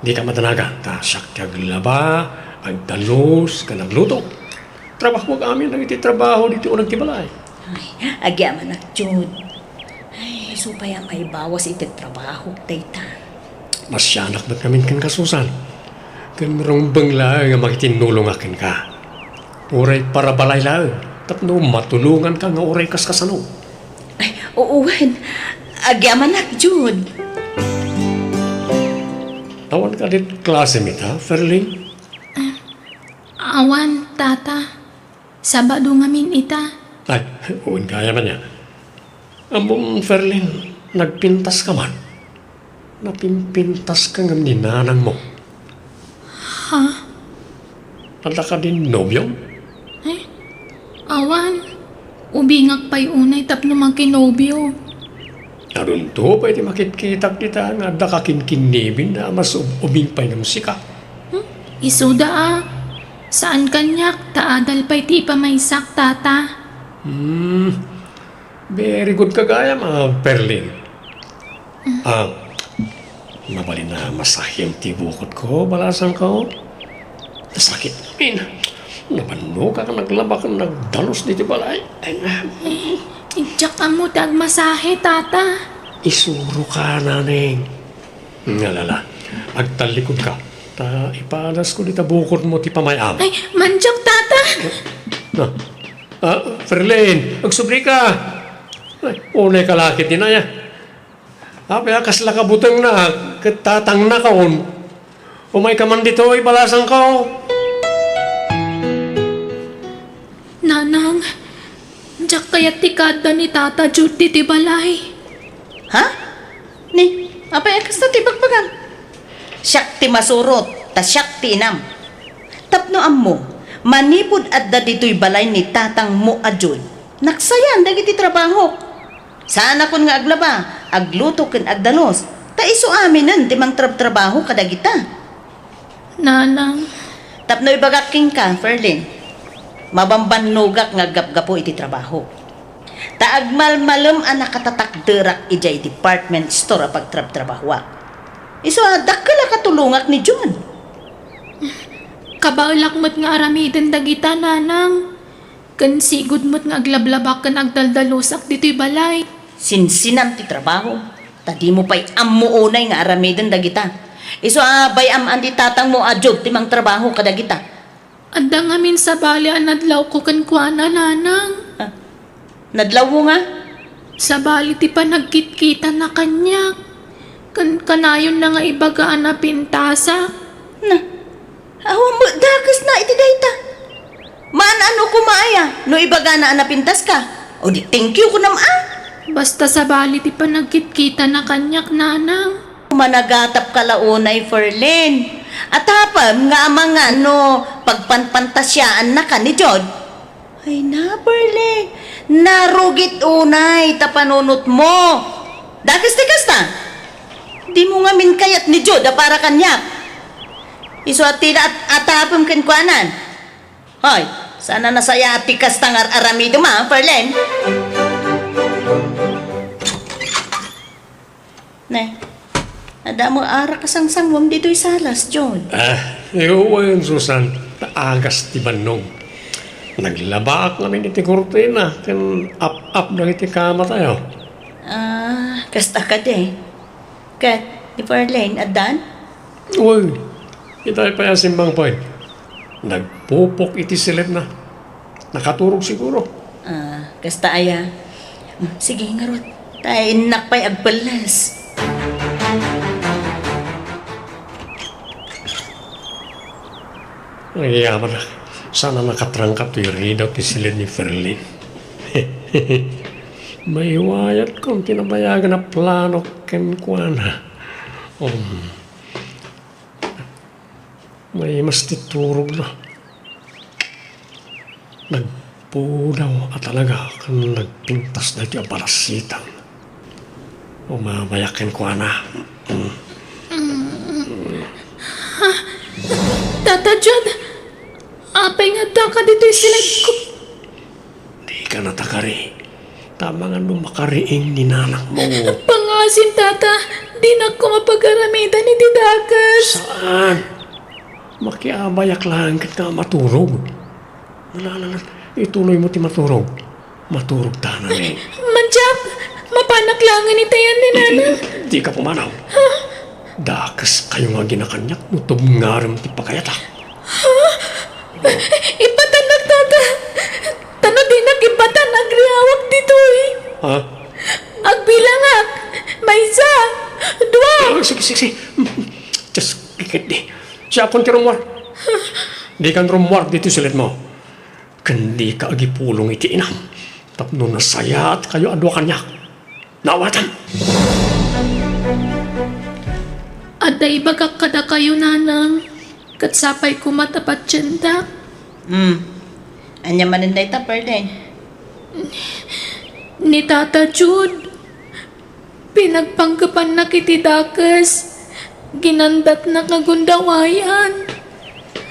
Dika madanagan, ta siak ti aglaba, agdalus, ken agluto. Trabahok amin dagiti trabaho ditoy uneg ti balay. Ay, agyamanak, Jude. Ay, isu pay a maibawas iti trabahok dayta. Masianak met ngamin kenka, Susan. Ken rumbeng laeng a makitinnulongak kenka. Uray para balay laeng, tapno matulonganka nga uray kaskasano. Ay, oo, wen. Agyamanak, Jude. Awan kadi klasem ita, Ferlin? Awan, Tata. Sabado ngamin ita. Ay, wen gayam ania. Ammom, Ferlin, nagpintaska man. Napimpintaska ngem ni nanangmo. Ha? Adda kadin nobiom? Eh, awan. Ubingak pay unay tapno makinobio. Adunto pay ti makitkitak dita nga adda kakinkinnibin a mas ub-, ubing pay ngem sika. Hmm? Isuda a. Saan kaniak, ta adal pay ti ipamaysak, Tata. Hmm. Very good ka gayam, ah, Ferlin. Ah, mabalin a masahem ti bukotko, balasangko. Nasakit amin. Nabannogak, naglabak, nagdalus ditoy balay. Ay, nga. Eh, diak ammo ti agmasahe, Tata. Isuroka, Naneng. Nga lala, agtallikudka. Ta ipadasko dita bukotmo ti pamay-am. Ay, mandiak, Tata. Ah, ah, Ferlin, agsublika. Ay, unay ka la ket inaya. Apay a kasla kabutengna ket tatangna kaon. Umayka man ditoy, balasangko. Nanang, diak kayat ti kaadda ni Tata Jude ditoy balay. Ha? Ni, apay a kasta ti bagbagam? Siak ti masurot, ta siak ti inam. Tapno ammo, manipud adda ditoy balay ni tatangmo a Jude, naksayan dagiti trabahok. Saanakon nga aglaba, agluto ken agdalus, ta isu aminen ti mangtrabtrabaho kadagita. Nanang. Tapno ibagak kenka, Ferlin, mabambannogak nga aggapgapu iti trabaho. Ta agmalmalem a nakatatakderak idiay department store a pagtrabtrabahoak. Isu a dakkel a katulongak ni Jude. Kabaelak met nga aramiden dagita, Nanang. Ken sigud met nga aglablabak ken agdaldalusak ditoy balay. Sinsinam ti trabaho, ta dimo pay ammo unay nga aramiden dagita. Isu a bay-am-an ti tatangmo a Jude ti mangtrabaho kadagita. Adda ngamin sabali a nadlawko kenkuana, Nanang. Ah, nadlawmo nga? Sabali ti panagkitkitana kaniak, ken kanayonna nga ibaga a napintasak. Na, awan met dakesna iti dayta. Maan-ano koma aya no ibagana a napintaska? O di, thank you kunam a. Basta sabali ti panagkitkitana kaniak, Nanang. Managatapka la unay, Ferlin. Atapem nga amangan no pagpanpantasiaannaka ni Jude. Ay na, Ferlin, narugit unay ta panunotmo. Dakes ti kasta. Dimo ngamin kayat ni Jude a para kaniak. Isu a ti la at-, atapem kenkuana. Hoy, saan a nasayaat ti kasta nga ar-aramidem a, Ferlin? Ne, adda met a kasangsanguem ditoy salas, Jude. Ah, wen, Susan, ta agas ti bannog. Naglabaak ngamin iti kurtina ken ap-ap dagiti kamatayo. Ah, kasta kadi. Ket ni Ferlin, addan? Uy, itay pay a simmangpet. Nagpupok iti siledna. Nakaturog siguro. Ah, kasta aya. Sige, ngarud. Ta innak pay agpelles. Ay, aman, saan a nakatrangkap ti ridaw ti siled ni Ferlin. Maiwayat kon ti nabayagan a plano kenkuana. Um, maimas ti turogna. Nagpudaw a talaga ken nagpintas daytoy a balasitang. Umabayak kenkuana. Mm. Ha? Tata Jude, apay nga addaka ditoy siledko? Dika natakari. Tamangan no makariing ni nanakmo. Pangasim, Tata, dinak koma pag-aramidan iti dakes. Saan? Makiabayak laeng ket nga maturog. Nalalalat, ituloymo ti maturog. Maturog ta, Naneng. Mandiak, mapanak laengen itayan ni Nanang. Dika pumanaw. Ha? Dakeskayo nga aginakaniak no tubngarem ti pagayatak. Ha? Ipatannak, Tata. Ta no dinak ipatan, agriawak ditoy. Ha? Agbilangak. Ah, sige, sige, sige. Just kikit di. Siya akon ti rummuar. Dikan rummuar ditoy silitmo. Ken dika agipulong iti inam. Tapno nasayaat kayo a dua kaniak. Naawatam. Adda ibagak kadakayo, nanang, ket sapay koma ta patiendak. Hmm. Ania manen dayta, Perlin? Ni Tata Jude, pinagpanggepannak iti dakes, ginandatnak a gundawayan.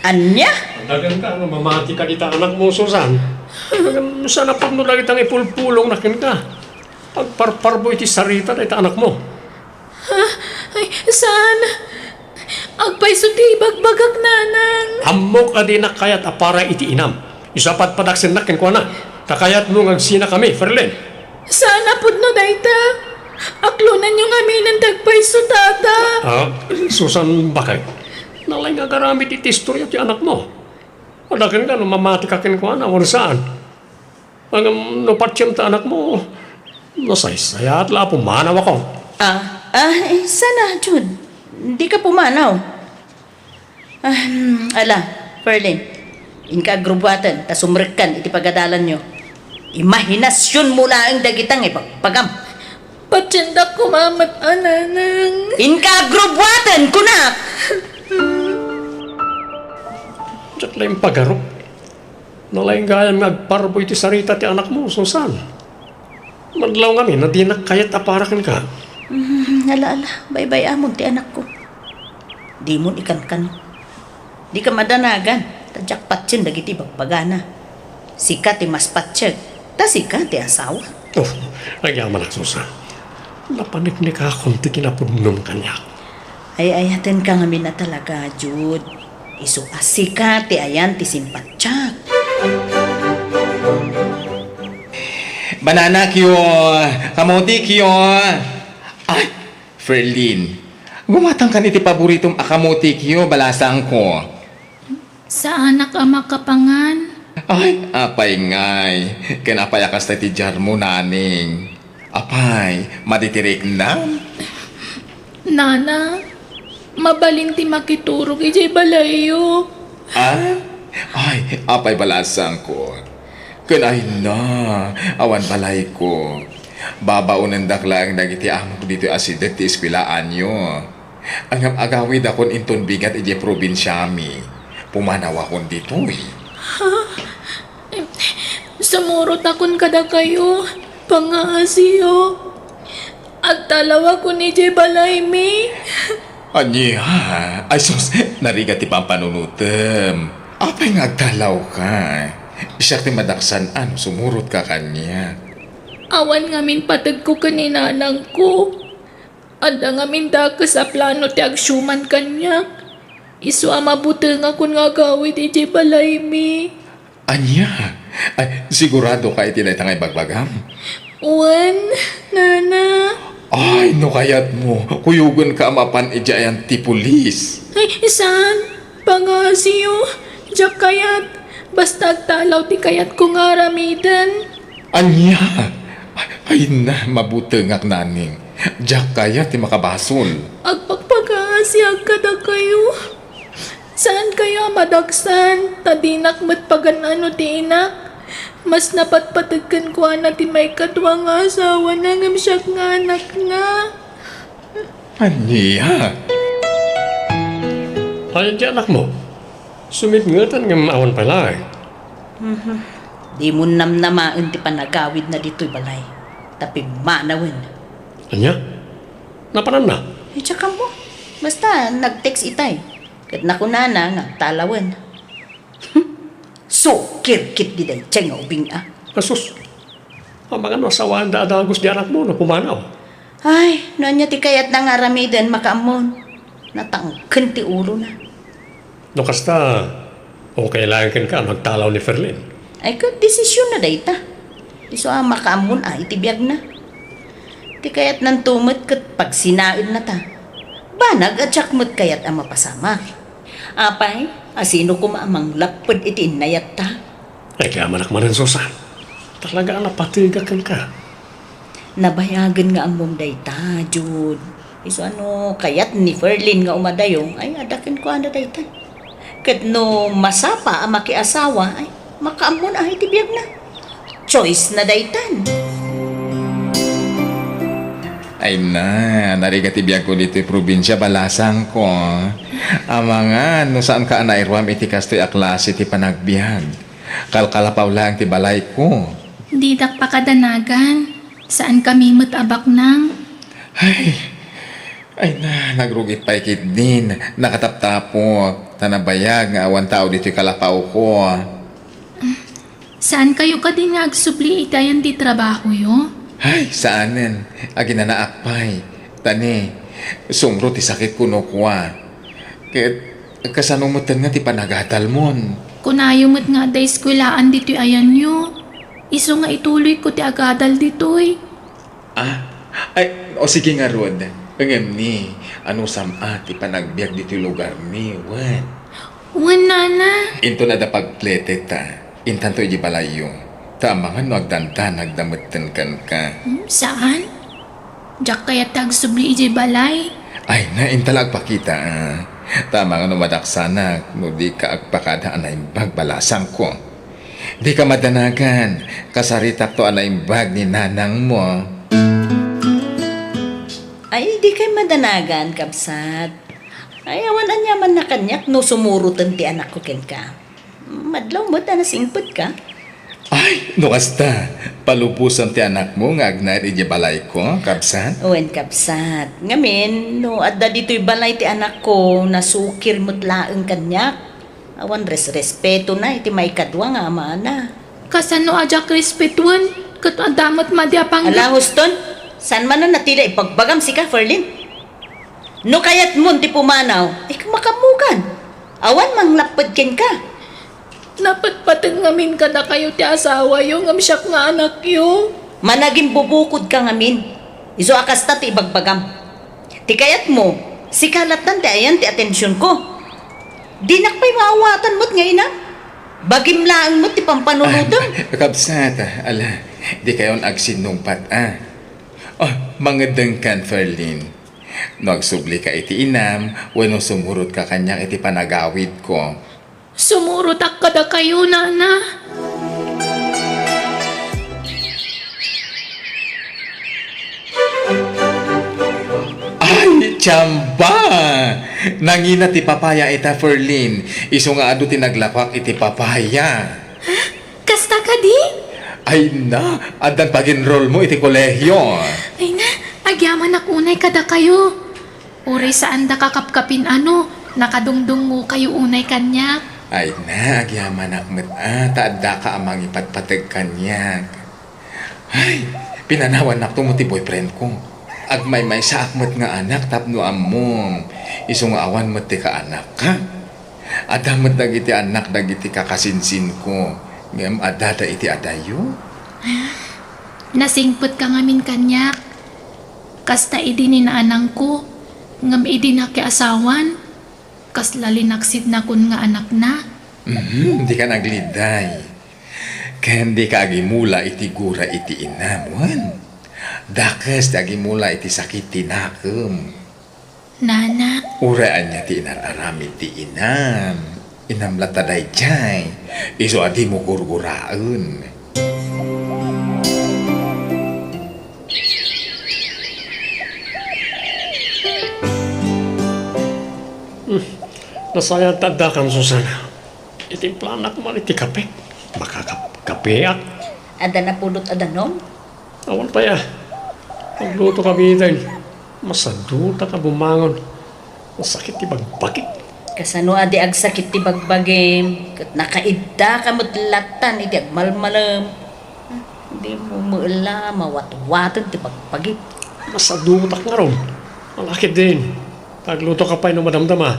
Ania? Dagan ka, no, mamati ka dita anakmo, Susan. Saan a pudno dagita nga ipulpulongna kenka? Agparparbo iti sarita dayta anakmo. Ha? Ay, saan? Agpayso ti ibagbagak, nanang. Ammok a dinak kayat a para iti inam. Isu a padpadaksennak kenkuana. Ta kayatmo nga agsinakami, Ferlin. Saan a pudno dayta? Aklonanyo ngamin ti agpayso, tata. Ah, Susan, bakit? Nalaing nga agaramid iti istorya ti anakmo. Adaken ka no mamati ka kenkuana, wen saan? Ngem no patiem ta anakmo, nasaysayaat la a pumanawakon. Ah, ah, eh, sana, Jude. Dika pumanaw. Ah, hmm, ala, Ferlin, inka agrubuaten ta sumrekkan iti pagadalanyo. Imahinasionmo laeng dagita nga ibagbagam. Patiendak koma met a, nanang. Inka agrubuaten, kunak! Diak la impagarup. Nalaing gayam nga agparbo iti sarita ti anakmo, Susan. Madlaw ngamin a dinak kayat a para kenka. Mm, ala, ala, baybay-amon ti anakko. Dimon ikankano. Dika madanagan, ta diak patien dagiti bagbagana. Sika ti mas patiek, ta sika ti asawa. Oh, agyamanak, Susan. Napaniknikakon ti kinapudnom kaniak. Ay-ayatenka ngamin a talaga, Jude. Isu a sika ti ayan ti simpatiak. Bananakyo, kamotikyo. Ay, Ferlin, gumatangkan iti paboritom a kamotikyo, balasangko. Saanak a makapangan. Ay, apay ngay, ken apay a kasta ti diarmo, naning? Apay, madi ti riknam? Nana, mabalin ti makiturog idiay balayyo. Ah? Ay, apay balasangko. Ken ay na, awan balayko. Babaonendak laeng dagiti amok ditoy a sideg ti eskuelaanyo. Ngem agawidakon inton bigat idiay probinsiami. Pumanawakon ditoy. Ha? Sumurotakon kadakayo, pangaasiyo. Agtalawakon idiay balaymi. Ania? Ay sus, narigat ti pampanunotem. Apay nga agtalawka? Siak ti madaksan a no sumurotka kaniak. Awan ngamin pategko ken ni nanangko. Adda ngamin dakes a plano ti agsiuman kaniak. Isu a mabutengakon nga agawid idiay balaymi. Ania? Ay, siguradoka iti dayta nga ibagbagam? Wen, nana. Ay, no kayatmo, kuyogenka a mapan idiay ayan ti pulis. Ay, saan? Pangaasiyo, diak kayat. Basta agtalaw ti kayatko nga aramiden. Ania? Ay na, mabutengak, naning. Diak kayat ti makabasol. Agpakpakaasiak kadakayo. Saankayo a madaksan, ta dinak met pagan-ano ti inak. Mas napatpateg kenkuana ti maikadua nga asawana ngem siak nga anakna. Ania? Ay, ti anakmo? Sumitngetan ngem awan pay laeng. Mhm. Dimon namnamaen ti panagawidna ditoy balay. Ta pimmanawen. Ania? Napananna? Ay, diak ammo. Basta, nag-text itay. Ket nakunana nga agtalawen. Sukir ketdi daydiay nga ubing a. Asus. Amangan no asawaenda a dagus ti anakmo no pumanaw. Ay, no ania ti kayatna nga aramiden, makaammon. Natangken ti ulona. No kasta, okay laeng kenka a magtalaw ni Ferlin. Ay, ket desisionna dayta. Isu a makaammon a iti biagna. Ti kayatnanto met ket pagsinaenna ta. Banag a diak met kayat a mapasamak. Apay, a sino koma a manglapped iti innayatta? Ay, kayamanak manen, Susan. Talaga a napategak kenka. Nabayagen nga ammom dayta, Jude. Isu a no kayat ni Ferlin nga umadayo, ay, adda kenkuana daytan. Ket no masapa a makiasawa, ay, makaammona iti biagna. Choice na daytan. Ay na, narigat ti biagko ditoy probinsia, balasangko. Amangan, no saanka a nairuam iti kastoy a klase ti panagbiag. Kalkalapaw laeng ti balayko. Didak pakadanagan. Saankami met a baknang. Ay, ay na, nagrugit pay ketdin. Nakataptapok. Ta nabayag nga awan tao ditoy kalapawko. Saankayo kadi nga agsubli iti ayan ti trabahoyo? Ay, saanen. Aginanaak pay. Ta ni, sumro ti sakitko no kua. Ket kasano metten nga ti panagadalmon? Kunayo met nga adda eskuelaan ditoy ayanyo. Isu nga ituloyko ti agadal ditoy. Ah, ay, o sige ngarud. Ngem ni, anusam a ti panagbiag ditoy lugarmi, wen? Wen, nana. Inton adda pagpletek ta, intanto idiay balayyo. Ta amangan no agdandanagda metten kenka. Hmm, saan? Diak kayat ta agsubli idiay balay. Ay na, inta la agpakita, ah. Ta amangan no madaksanak, no dika agpakada a naimbag balasangko. Dika madanagan, kasaritakto a naimbag ni nanangmo. Ay, dikay madanagan, kabsat. Ay, awan aniamanna kaniak no sumuroten ti anakko kenka. Madlaw met a nasingpetka. Ay, no kasta, palubosam ti anakmo nga agnaed idiay balayko, kabsat? Wen, kabsat. Ngamin, no adda ditoy balay ti anakko, nasukir met laeng kaniak. Awan resrespetona iti maikadua nga amana. Kasano a diak respetuen? Ket adda met madi a pangga- Ala, huston? Saan man a natila ibagbagam sika, Ferlin? No kayatmon ti pumanaw, ay, makaammokan. Awan manglapped kenka. Napatpateg ngamin kadakayo ti asawayo ngem siak nga anakyo. Managimbubukodka ngamin. Isu a kasta ti ibagbagam. Ti kayatmo, sika lattan ti ayan ti atensionko. Dinak pay maawatan met nga inam. Bagim laeng met ti pampanunotem. Ah, kabsat, ala, dikayon agsinnungpat, ah. Oh, mangeddengkan, Ferlin. No agsublika iti inam, wenno sumurotka kaniak iti panagawidko. Sumurotak kadakayo, nana. Ay, tiamba! Nangina ti papaya ita, Ferlin. Isu nga adu ti naglakuak iti papaya. Kasta kadi? Ay na, addan pag-enrollmo iti kolehio. Ay na, agyamanak unay kadakayo. Uray saanda kakapkapin a no, nakadungdungngokayo unay kaniak. Ay na, agyamanak met a, ta addaka a mangipatpateg kaniak. Ay, pinanawannakto met ti boyfriendko. Agmaymaysaak met nga anak tapno ammom. Isu nga awan met ti kaanakka. Adda met dagiti annak dagiti kakasinsinko, ngem addada iti adayo. Nasingpetka ngamin kaniak. Kasta idi ni naanangko, ngem idi nakiasawan, kasla linaksidnakon nga anakna. Mhm, dika nagleday. Ken dika agimula iti gura iti inam, wen? Dakes ti agimula iti sakit ti nakem. Nana. Uray ania ti inararamid ti inam, inam latta daydiay, isu a dimo gurguraen. Hmm, nasayaat ta addakan, Susana. Itimplanak man iti kape. Makakap-, kapeak. Adda napudot a danum? Awan pay a. Agluto kami iten. Masadutak a bumangon. Nasakit ti bagbagik. Kasano a di agsakit ti bagbagim? Ket nakaidda ka met lattan iti agmalmalem. Di mo met la mawatwaten ti bagbagik. Masadutak ngarud. Ala ketdin. Agluto ka pay no madamdama.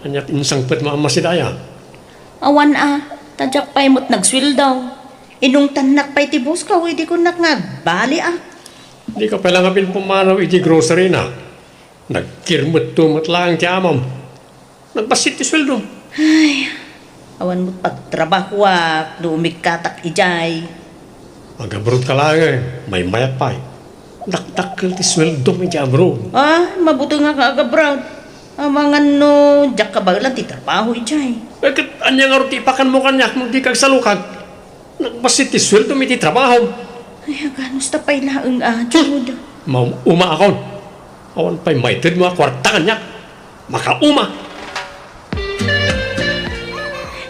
Ania ti insangpetmo a masidaya? Awan a, ta diak pay met nagsueldo. Inungtannak pay ti busko idi kunnak nga agbaliak. Dika pay la ngamin pumanaw iti grocery na. Nagkirmetto met laeng ti amam. Nagbassit ti sueldom. Ay, awan met pagtrabahoak no umikkatak idiay. Agabrod ka laeng, maymayat pay. Dakdakkel ti sueldom idiay abroad. Ah, mabutengak nga ag-abroad. Amangan no diak kabaelan ti trabaho idiay. Eh, ket ania ngarud ti ipakanmo kaniak no dika agsalukag? Nagbassit ti sueldom iti trabahom. Ay, aganos ta pay laeng, ah, Jude. Maumaakon. Awan pay maitedmo a kuarta kaniak. Makauma.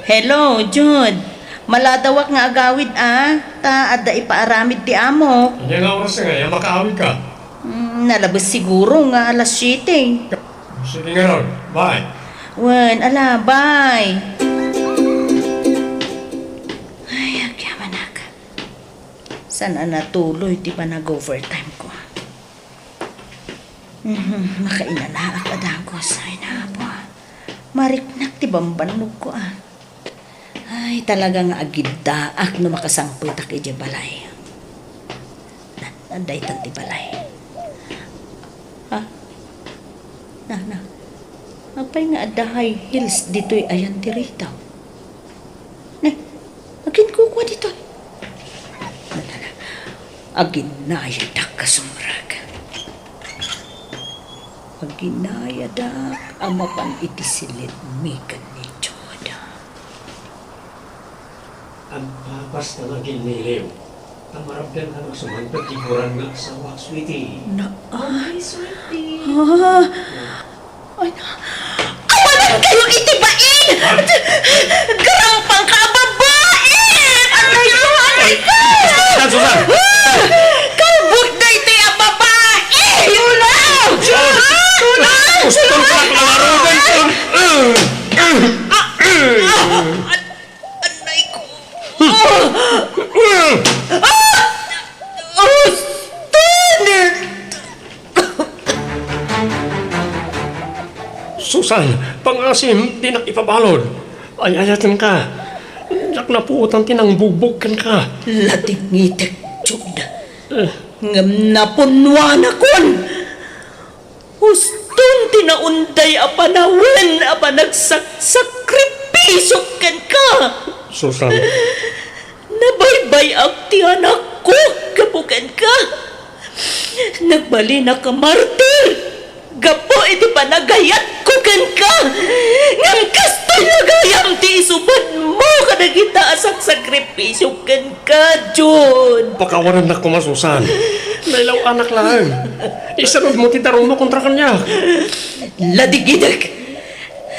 Hello, Jude. Maladawak nga agawid, ah. Ta adda ipaaramid ti amok. Ania nga oras ngay a makaawid ka? Mm, nalabes siguro nga alas siete. Sige ngarud, bye. Wen, ala, bye. Ay, agyamanak. Saan a natuloy ti panag-overtime ko? Mhm, makainanaak a dagos. Ay, nabo. Mariknak ti bambannog ko, ah. Ay, talaga nga agiddaak no makasangpetak idiay balay. Na, daytan ti balay. Ha? Na, na. Apay nga adda high heels ditoy ayan ti retaw? Ne, aginkukua ditoy. Na, na, na. Aginayadak a sumrek. Aginayadak a mapan iti silidmi ken ni Jude. Agpapas ta nga aginniliw, ta marabbian nga sumangpet ti buran nga asawa, sweetie. Na, ah. Okay, sweetie. Ah. Ay, na. Awanan kayo iti bain! Garampang ka a babae! Aray ko, aray ko! Susan, Susan! Ah! Kalbut na iti a babae! Tuna! Tuna! Uston ka lang arugan, Tun! Ah! Ah! Ah! Anay ko. Ah! Ah! Uston! Susan, pangasim, dinak ipabalud. Ay-ayatenka. Diak napuotan ti nangbugbog kenka. Ladingitek, Jude. Eh. Ngem napunnuanakon. Uston ti naunday a panawen a panagsaksakripisio kenka. Susan. Nabaybay-ak ti anakko gapu kenka. Nagbalinak a martir gapu iti panagayatko kenka. Ngem kastoy gayam ti isubadmo kadagita a saksakripisio kenka. Ka, Jun! Pakawanannak koma, Susan. Nailaw-anak laeng. Isanudmo ti tarongmo kontra kaniak. Ladingidek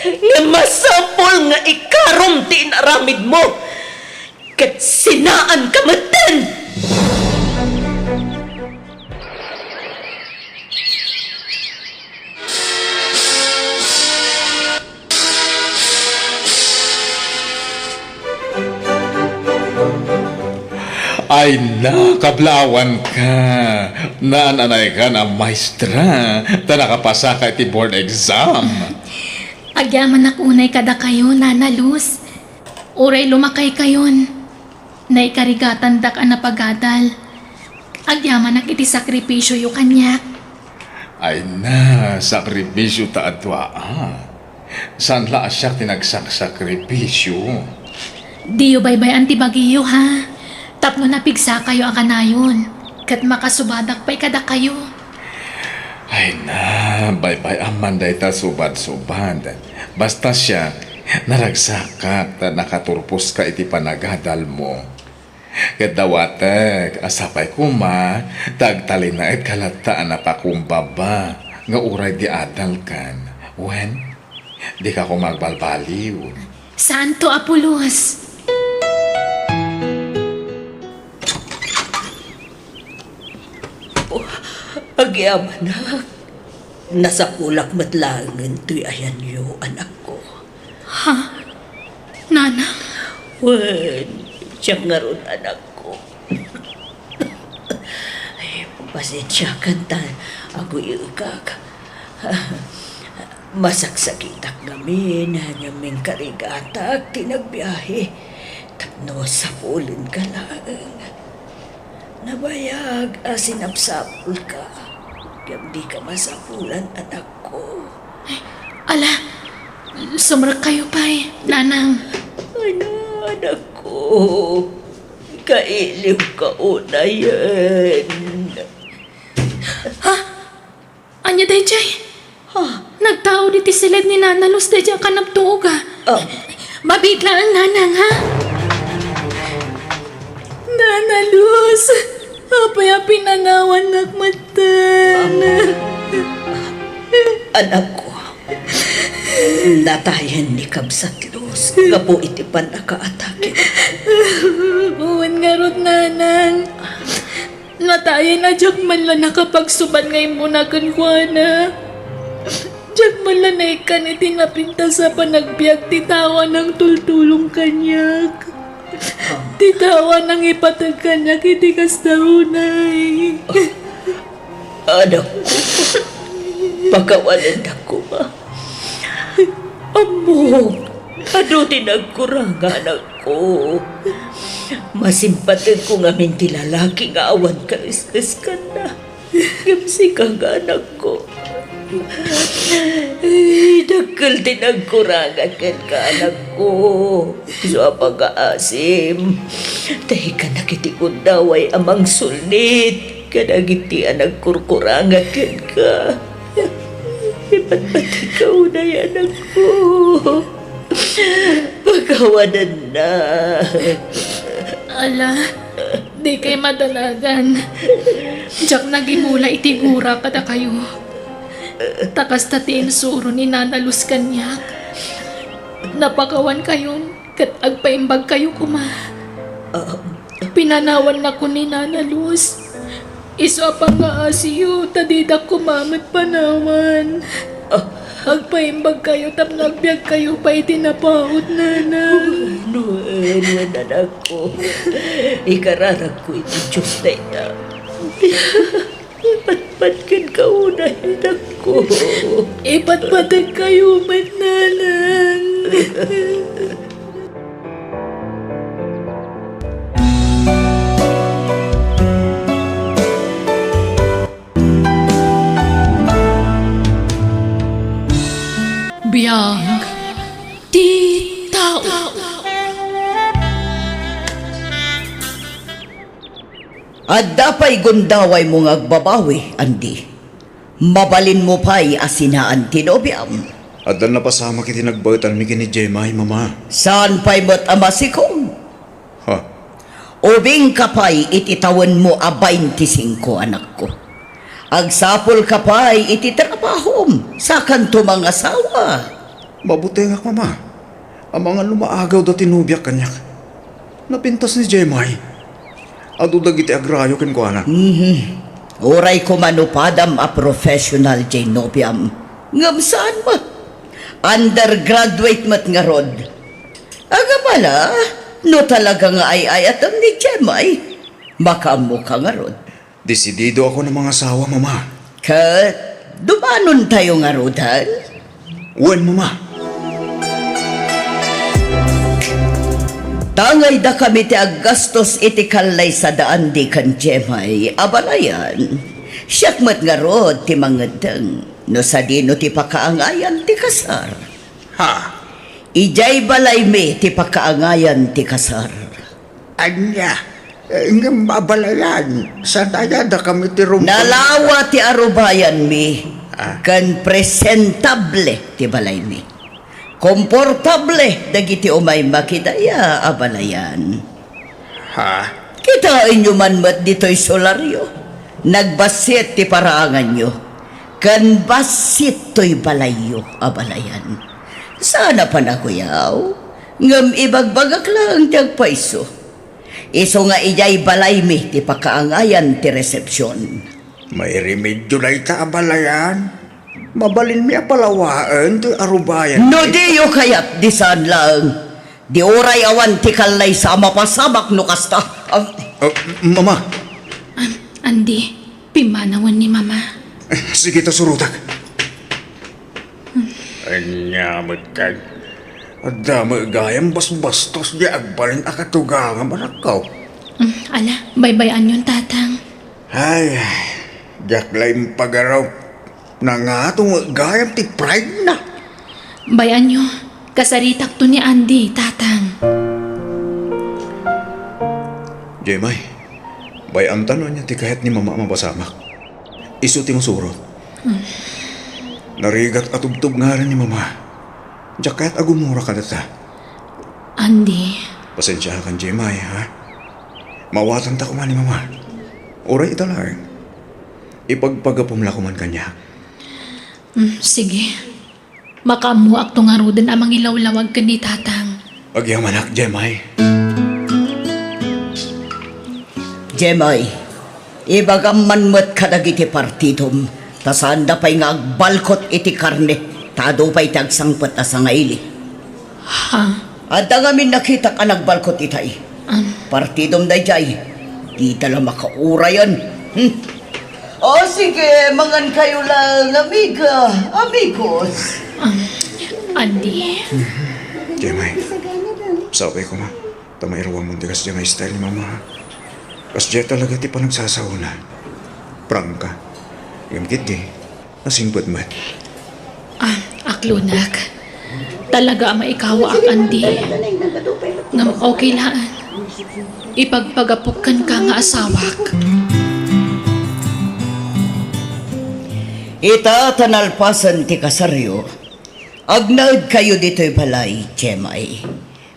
nga masapul nga ikarom ti inaramidmo, ket sinaanka metten! Ay na, kablaawanka. Naan-anaykan a maestra, ta nakapasaka iti board exam. Agyamanak unay kadakayo, Nana Luz. Uray lumakaykayon, naikarigatandak a napagadal. Agyamanak iti sakripisioyo kaniak. Ay na, sakripisio ta adu a. Saan la a siak ti nagsaksakripisio? Diyo baybay-an ti bagiyo, ha? Tapno napigsakayo a kanayon, ket makasubadak pay kadakayo. Ay na, baybay-am man dayta subad-subad. Basta siak, naragsakak ta nakaturposka iti panagadalmo. Ket dawatek a sapay koma ta agtalinaedka latta a napakumbaba nga uray di adalkan. Wen, dika koma agbalbaliw. Santo a pulos! Oh, agyamanak, nasapulak met laengen toy ayanyo, anakko. Ha? Nanang? Wen, siak ngarud, anakko. Ay, pasensiakan ta aguy-ekak. Masaksakitak ngamin, ngem inkarigatak ti nagbiahe tapno sapulenka laeng. Nabayag a sinapsapulka, ngem dika masapulan, anakko. Ay, ala, sumrekkayo pay, Nanang. Ay na, anakko, kailiwka unayen. Jay, nagtaud iti siled ni Nana Luz daydi a kanabtuoga. Ah. Mabiit laeng, Nanang, ha? Nana Luz, apay a pinanawannak metten? Anakko, natayen ni Kabsat Luz gapu iti pannakaatake. Wen ngarud, Nanang. Natayen a diak man la nakapagsubat nga immuna kenkuana. Diak man la naikkan iti napintas a panagbiag ti tao a nangtultulong kaniak. Ti tao a nangipateg kaniak iti kasta unay. Anakko, pakawanennak koma. Ammok, adu ti nagkurang, anakko. Masimpategko ngamin ti lalaki nga awan kaeskeskanna. Ngem sika nga anakko. Ay, dakkel ti nagkurang kenka, anakko. Isu a pangngaasim. Taykanak iti gundaway a mangsulnit kadagiti a nagkurkurang kenka. Ipatpategka unay, anakko. Pakawanennak. Ala, dikay madalagan. Diak nagimula iti gura kadakayo. Ta kasta ti insuro ni Nana Luz kaniak. Napakawankayon ket agpaimbagkayo koma. Ah. Pinanawannakon ni Nana Luz. Isu a pangngaasiyo, ta didak koma met panawan. Ah. Agpaimbagkayo tapno agbiagkayo pay iti napaut, Nanang. No, no, anakko. Ikararagko iti Dios dayta. Ipatpat kenka unay, anakko. Ipatpategkayo met, Nanang. Biag ti tao. Adda pay gundawaymo nga agbabawi, Andy? Mabalinmo pay a sinaan ti nobiam? Adda napasamak iti nagbaetanmi ken ni Jemay, Mama. Saan pay met a masikog? Ha? Ubingka pay iti tawenmo a baintisingko, anakko. Agsapulka pay iti trabahom, sakanto mangasawa. Mabutengak, Mama. Amangan no maagaw da ti nobiak kaniak. Napintas ni Jemay. Adu dagiti agrayo kenkuana. Mhm. Uray koma no padam a professional jay nobiam. Ngem saan met. Undergraduate met ngarud. Agabala, no talaga nga ay-ayatem ni Jemay, makaammoka ngarud. Desidido ako a mangasawa, Mama. Ket dumanontayo ngaruden? Wen, Mama. Tangay dakami ti aggastos iti kallaysa da Andy ken Jemay, abalayan. Siak met ngarud ti mangeddeng no sadino ti pakaangayan ti kasar. Ha? Idiay balaymi ti pakaangayan ti kasar. Ania? Eh, ngem abalayan, saan aya dakami ti rumbeng? Nalawa ti arubayanmi, ah, ken presentable ti balaymi. Komportable dagiti umay makidaya, abalayan. Ha? Kitaenyo man met ditoy solaryo. Nagbassit ti paraanganyo. Ken bassit toy balayyo, abalayan. Saan a panakuyaw, ngem ibagbagak laeng ti agpayso. Isu nga idiay balaymi ti pakaangayan ti resepsion. Mairemedio dayta, abalayan. Mabalinmi a palawaen ti arubayan. No diyo kayat, di saan laeng. Di uray awan ti kallaysa a mapasamak no kasta. Ah. Ah, Mama. An-, Andy, pimmanawen ni Mama. Eh, sige ta, surotak. Ania met kay? Adda met gayam basbastos di agbalin a katugangam, anakko. Mm, ala, baybay-anyon, Tatang. Ay, diak la impagarup. Nangato met gayam ti pride na. Bay-anyo, kasaritakto ni Andy, Tatang. Jemay, bay-amta no ania ti kayat ni Mama a mapasamak. Isu ti masurot. Hmm. Narigat a tubtub ngamin ni Mama. Diak kayat a gumura kadata. Andy. Pasensiakan, Jemay, ha? Maawatanta koma ni Mama. Uray ita laeng. Ipagpagapum la koman kaniak. Mm, sige. Makaammoakto ngaruden a mangilawlawag ken ni Tatang. Agyamanak, Jemay. Jemay, ibagam man met kadagiti partidom, ta saanda pay nga agbalkot iti karne, ta adu pay ti agsangpet a sangaili. Ha? Adda ngamin nakitak a nagbalkot itay. An? Partidom daydiay, dida la makaurayan. Hmm. O sige, mangan kayo lang, amiga, amigos. An, Andy. Jemay, sapay koma. Ta mairuamon ti kasdiay nga style ni Mama, ha? Kasdiay talaga ti panagsasaona. Prangka. Ngem ketdi, nasingpet met. Ah, aklonak. Talaga a maikawaak, Andy. Ngem okay laeng. Ipagpagapok kenka nga asawak. Ita ta nalpasen ti kasaryo, agnaedkayo ditoy balay, Jemay.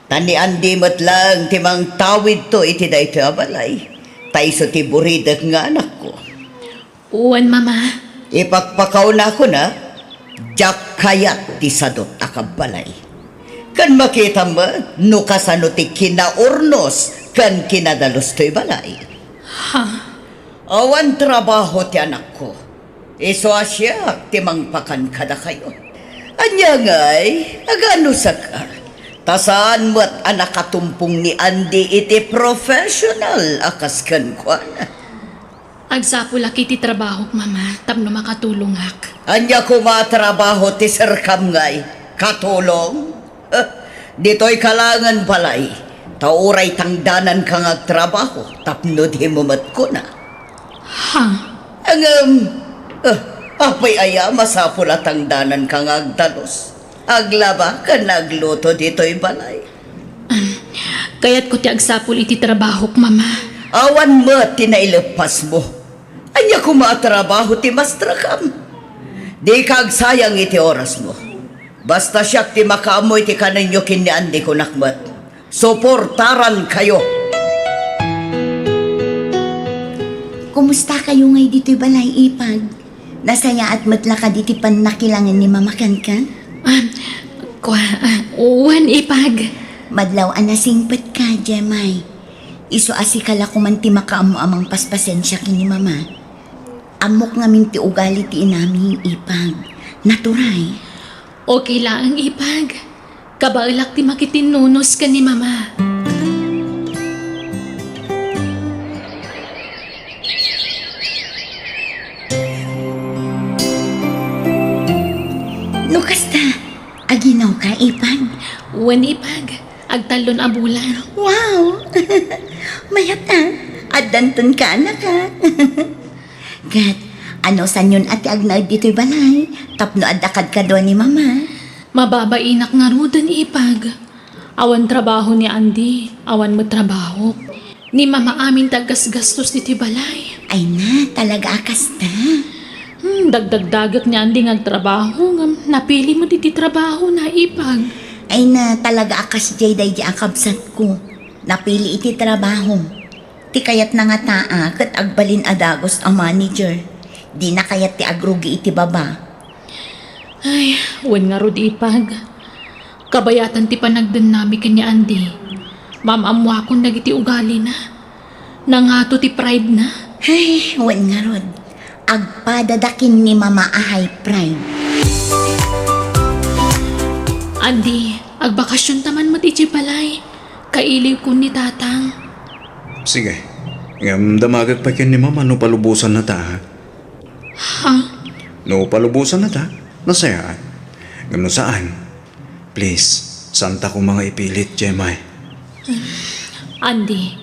Ta ni Andy met laeng ti mangtawidto iti daytoy a balay, ta isu ti buridek nga anakko. Wen, Mama. Ipakpakawnakon a diak kayat ti sadut a kabbalay. Ken makitam met no kasano ti kinaurnos ken kinadalus toy balay. Ha? Awan trabaho ti anakko. Isu a siak ti mangpakan kadakayo. Ania ngay, aganusak a? Ta saan met a nakatumpong ni Andy iti professional a kas kenkuana. Agsapulak iti trabahok, Mama, tapno makatulongak. Ania koma a trabaho ti serkam ngay? Katulong? Eh, ditoy ka laengen balay, ta uray tangdananka nga agtrabaho tapno dimo met kuna. Ha? Ngem, eh, apay aya masapul a tangdananka nga agdalus, aglaba ken agluto ditoy balay? Kayatko ti agsapul iti trabahok, Mama. Awan met ti naileppasmo. Ania koma a trabaho ti mastrakam? Dika agsayang iti orasmo. Basta siak ti makaammo iti kanenyo ken ni Andy, kunak met. Suportarankayo. Kumustakayo ngay ditoy balay, Ipag? Nasayaat met la kadi ti pannakilangen ni Mama kenka? Ah, kua, ah, wen, Ipag. Madlaw a nasingpetka, Jemay. Isu a sika la koman ti makaammo a mangpaspasensia ken ni Mama. Ammok ngamin ti ugali ti inami, Ipag. Naturay. Okay laeng, Ipag. Kabaelak ti makitinnunos ken ni Mama. No kasta, aginawka, Ipag? Wen, Ipag. Agtallon a bulan. Wow! Mayat a. Addanton ka, anak, a. Ket, anusanyon a ti agnaed ditoy balay, tapno adda kadkadua ni Mama? Mababainak ngaruden, Ipag. Awan trabaho ni Andy, awan met trabahok. Ni Mama amin ti aggasgastos ditoy balay. Ay na, talaga a kasta. Hmm, dagdagdagek ni Andy nga agtrabaho, ngem napili met iti trabahona, Ipag. Ay na, talaga a kasdiay daydi a kabsatko. Napili iti trabaho. Ti kayatna ngata a ket agbalin a dagus a manager. Dina kayat ti agrugi iti baba. Ay, wen ngarud, Ipag. Kabayatan ti panagdennami ken ni Andy. Maam-ammoakon dagiti ugalina. Nangato ti pride na. Ay, wen ngarud. Agpadada ken ni Mama a high pride. Andy, agbakasionta man met idiay balay. Kailiwkon ni Tatang. Sige. Ngem damagek pay ken ni Mama no palubosannata, ha? Ha? No palubosannata, nasayaat. Ngem no saan, please, saanta koma nga ipilit, Jemay. Andy,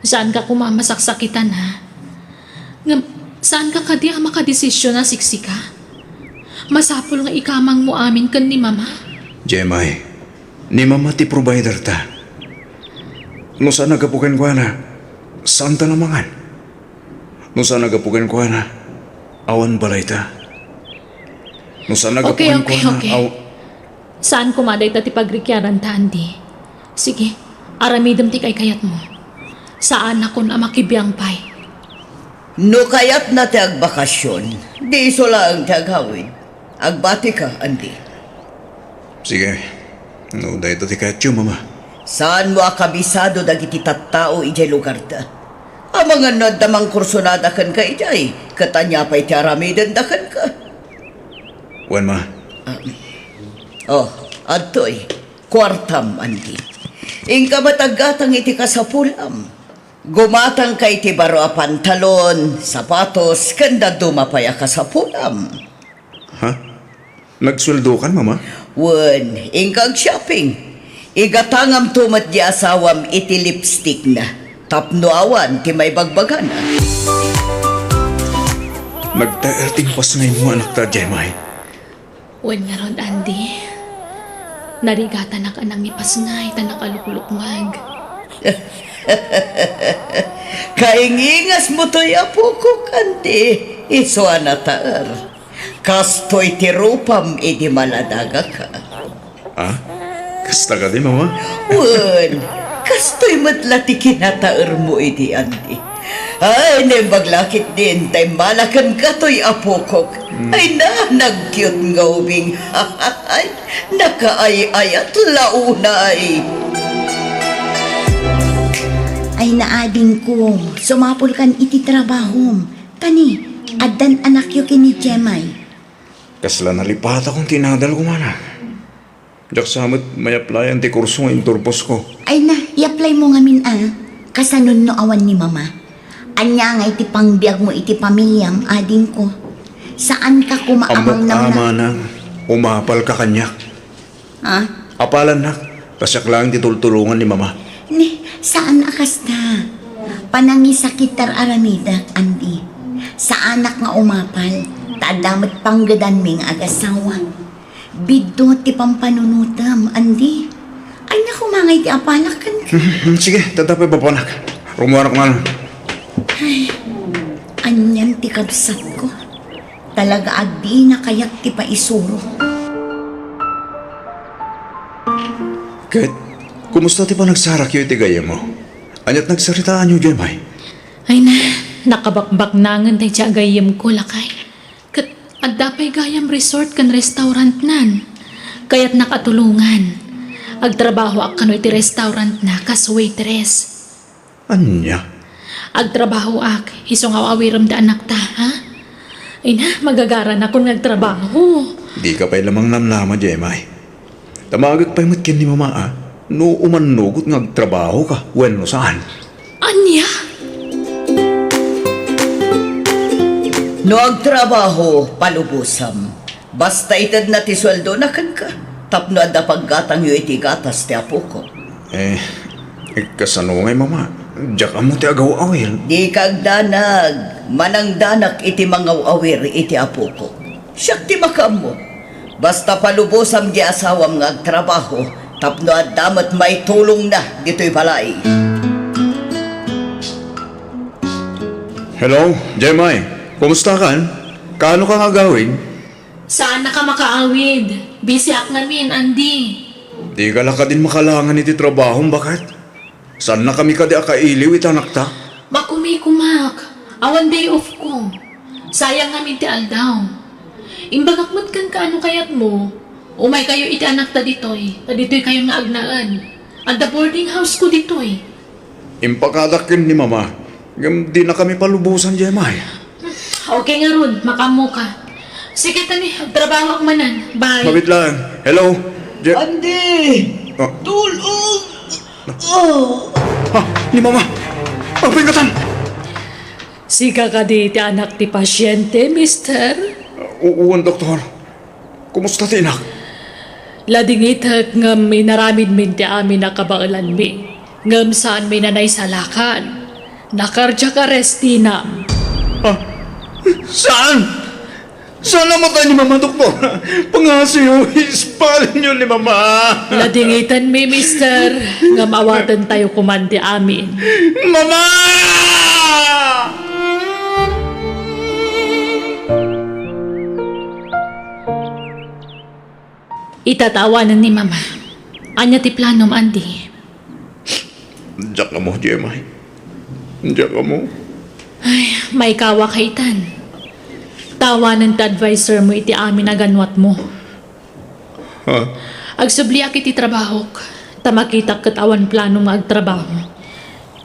saanka koma masaksakitan, ha? Ngem, saanka kadi a makadesisyon a siksika? Masapul nga ikamangmo amin ken ni Mama. Jemay, ni Mama ti provider ta. No saan a gapu kenkuana, saanta a mangan. No saan a gapu kenkuana, awan balayta. No saan a gapuan ko, okay, okay. Aw, saan koma dayta ti pagrikiaran ta, Andy. Sige, aramidem ti kaykayatmo. Saanakon a makibiang pay. No kayatna ti agbakasyon, di isu laeng ti agawid. Agbatika, Andy. Sige. No, dayta ti kayatyo, Mama. Saanmo a kabisado dagiti tattao idiay lugarda. Amangan no adda mangkursonada kenka idiay, ket ania pay ti aramidenda kenka? Wen, Ma. Ah. Oh, adtoy. Kuartam, Andy. Inka met aggatang iti kasapulam. Gumatangka iti baro a pantalon, sapatos, ken dadduma pay a kasapulam. Ha? Nagsueldokan, Mama? Wen, inka ag-shopping. Igatangamto met di asawam iti lipstickna tapno awan ti maibagbagana. Nagtaer ti impasngaymo, anakta, Jemay. Wen ngarud, Andy. Narigatanak a nangipasngay ta nakaluklukngeg. Kaingingasmo toy, apokok, Andy. Isu a nataer. Kastoy ti rupam idi maladagaka. Ah? Kasta kadi, Mama? Wen, kastoy met la ti kinataermo idi, Andy. Ay, naimbag la ketdin ta immala kenka toy, apokok. Hmm. Ay na, nag-cute nga ubing. Ay, nakaay-ayat la unay. Ay na, adingko, sumapulkan iti trabahom. Kani, addan anakyo ken ni Jemay? Kasla nalipatakon ti inadalko, manang. Diak sa met may-applyan ti kurso nga inturposko. Ay na, i-applymo ngamin a. Kasano no awan ni Mama? Ania ngay ti pangbiagmo iti pamiliam, adingko? Saanka koma a Ammok a, mangnamnam. Manang, umapalka kaniak. Ha? Apalannak, ta siak laeng ti tultulongan ni Mama. Ni, saan a kasta. Panangisakit ti ar-aramidek, Andy. Saanak nga umapal, ta adda met panggedanmi nga agasawa. Biddut ti pampanunotem, Andy. Ay, naku, mangay ti apalak ken. Sige, tadda pay babanak. Rummuarak man. Ay, anian ti kabsatko. Talaga a dina kayat ti paisuro. Ket, kumusta ti panagsarakyo iti gayyemmo? Aniat nagsaritaanyo, Jemay? Ay na, nakabakbaknangen daydiay a gayyemko, lakay. Ket adda pay gayam resort ken restaurantnan. Kayatnak a tulongan. Agtrabahoak kano iti restaurantna kas waitress. Ania? Agtrabahoak, isu nga aw-awirem da anakta, ha? Ay na, magagaranakon nga agtrabaho. Dika pay la mangnamnama, Jemay. Damagek pay met ken ni Mama, a, no umannugot nga agtrabahoka wenno saan. Ania? No agtrabaho, palubosam. Basta itedna ti sueldona kenka, tapno adda paggatangyo iti gatas ti apokok. Eh, eh, kasano ngay, Mama? Diak ammo ti agaw-awir. Dika agdanag, manangdanak iti mangaw-awir iti apokok. Siak ti makaammo. Basta palubosam di asawam nga agtrabaho, tapno adda met maitulongna ditoy balay. Hello, Jemay. Kumusta kan? Kaano ka nga agawid? Saannaka makaawid. Busy-ak ngamin, Andy. Dika la kadin makalangan iti trabahom, baket? Saannakami kadi a kailiw iti anakta? Makumikomak. Awan day off ko. Sayang ngamin ti aldaw. Imbagak met kenka no kayatmo, umaykayo iti anakta ditoy, ta ditoykayon nga agnaed. Adda boarding house ko ditoy. Impakadak ken ni Mama, ngem dinakami palubosan, Jemay. Okay ngarud, makaammoka. Sige, tani, agtrabahoak manen. Bye. Mabit lang. Hello? Je- Andy! Ah. Tulong! Oh! Ha? Ni Mama? Apay ngatan? Sika kadi ti anak ti pasyente, mister? U-, uwan, doktor. Kumusta ti inak? Ladingitek ngem inaramidmin ti amin a kabaelanmi, ngem saanmi a naisalakan. Na-cardiac arrest tinam. Ah, saan? Saan a matay ni Mama, doktor? Pangasiyo, ispalinyo ni Mama. Ladingitenmi, mister, ngem awatentayo koman ti amin. Mama! Tatawanen ni Mama. Ania ti planom, Andy? Diak ammo, Jemay. Diak ammo. Ay, maikawak itan. Tawanen ti adviser mo iti amin a ganwat mo. Ha? Agsubliak iti trabahok, ta makitak ket awan plano nga agtrabaho.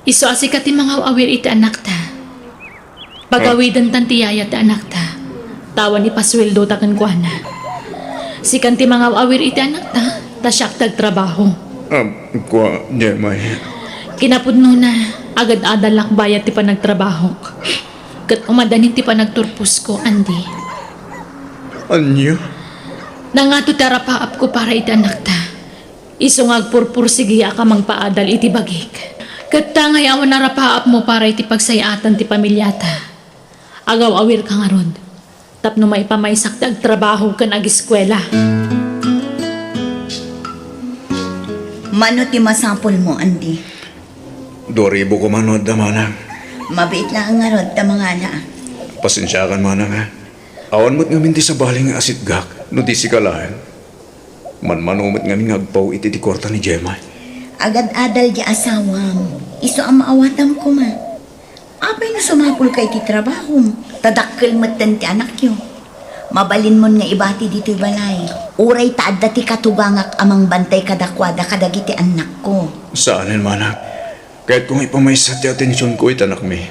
Isu a sika ti mangaw-awir iti anakta. Pagawidentan ti yaya ti anakta, ta awan ipasueldota kenkuana. Sikan ti mangaw-awir iti anakta, ta siak ti agtrabaho. Ah, kua, Jemay. Kinapudnona, agad-adalak bayat ti panagtrabahok. Ket umadanin ti panagturposko, Andy. Ania? Nangato ti arapaapko para iti anakta. Isu nga agpurpursigiak a mangpaadal iti bagik. Ket ta ngay awan arapaapmo para iti pagsay-atan ti pamiliata. Agaw-awirka ngarud, tapno maipamaysak ti agtrabaho ken agiskuela. Mano ti masapulmo, Andy? Dua ribu koma no adda, manang. Mabiit laeng ngarud ta mangala. Pasensiakan, manang, ha. Awan met ngamin ti sabali nga asitgak no di sika laeng. Manmano met ngamin nga agpaw iti, iti kuarta ni Jemay. Agad-adal ti asawam. Isu a maawatam koma. Apay no sumapulka iti trabahom? Ta dakkel metten ti anakyo. Mabalinmon nga ibati ditoy balay. Uray ta adda ti katugangak a mangbantay kadakuada kadagiti annakko. Saanen, manang. Kayatko nga ipamaysa ti atensionko iti anakmi.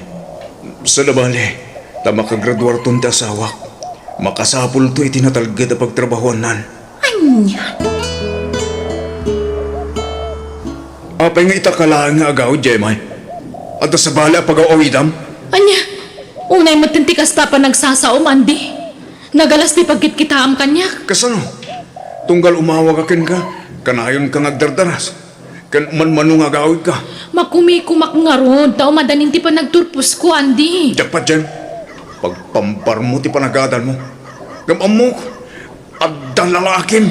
Sada bali, ta makagraduarton ti asawak. Makasapulto iti natalged a pagtrabahoannan. Ania? Apay nga ita ka laeng nga agawid, Jemay? Adda sabali a pagaw-awidam? Ania? Unay metten ti kasta a panagsasaom, Andy. Nagalas ti pagkitkitaam kaniak. Kasano? Tunggal umawag a kenka, kanayonka nga agdardaras. Ken manmano nga agawidka? Makumikumak ngarud, ta umadanin ti panagturposko, Andy. Diak patien. Pagpamparmo ti panagadalmo. Ngem ammok, adda lalakim.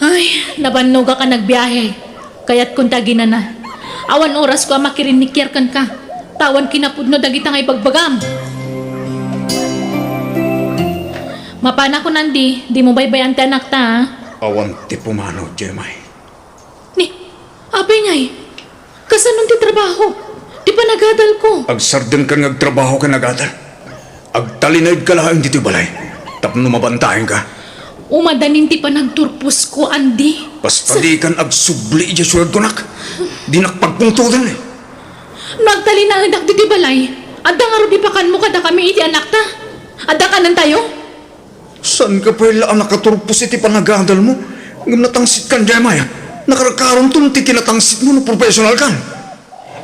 Ay, nabannogak a nagbiahe. Kayatkon ti aginana. Awan orasko a makirinnikiar kenka. Ta awan kinapudno dagita nga ibagbagam. Mapanakon, Andy, dimo baybay-an ti anakta, a? Awan ti pumanaw, Jemay. Ni, apay ngay, kasanon ti trabaho? Ti panagadalko? Agsardengkan nga agtrabaho ken agadal. Agtalinaedka laeng ditoy balay tapno mabantaenka. Umadanin ti panagturposko, Andy. Basta dikan agsubli idiay sueldo, nak. Dinak pagpungtodan, eh. No agtalinaedak ditoy balay, adda ngarud ipakanmo kadakami iti anakta? Adda kanentayo? Saanka pay la a nakaturpos iti panagadalmo? Ngem natangsitkan, Jemay. Nakarkaronton ti kinatangsitmo no professionalkan.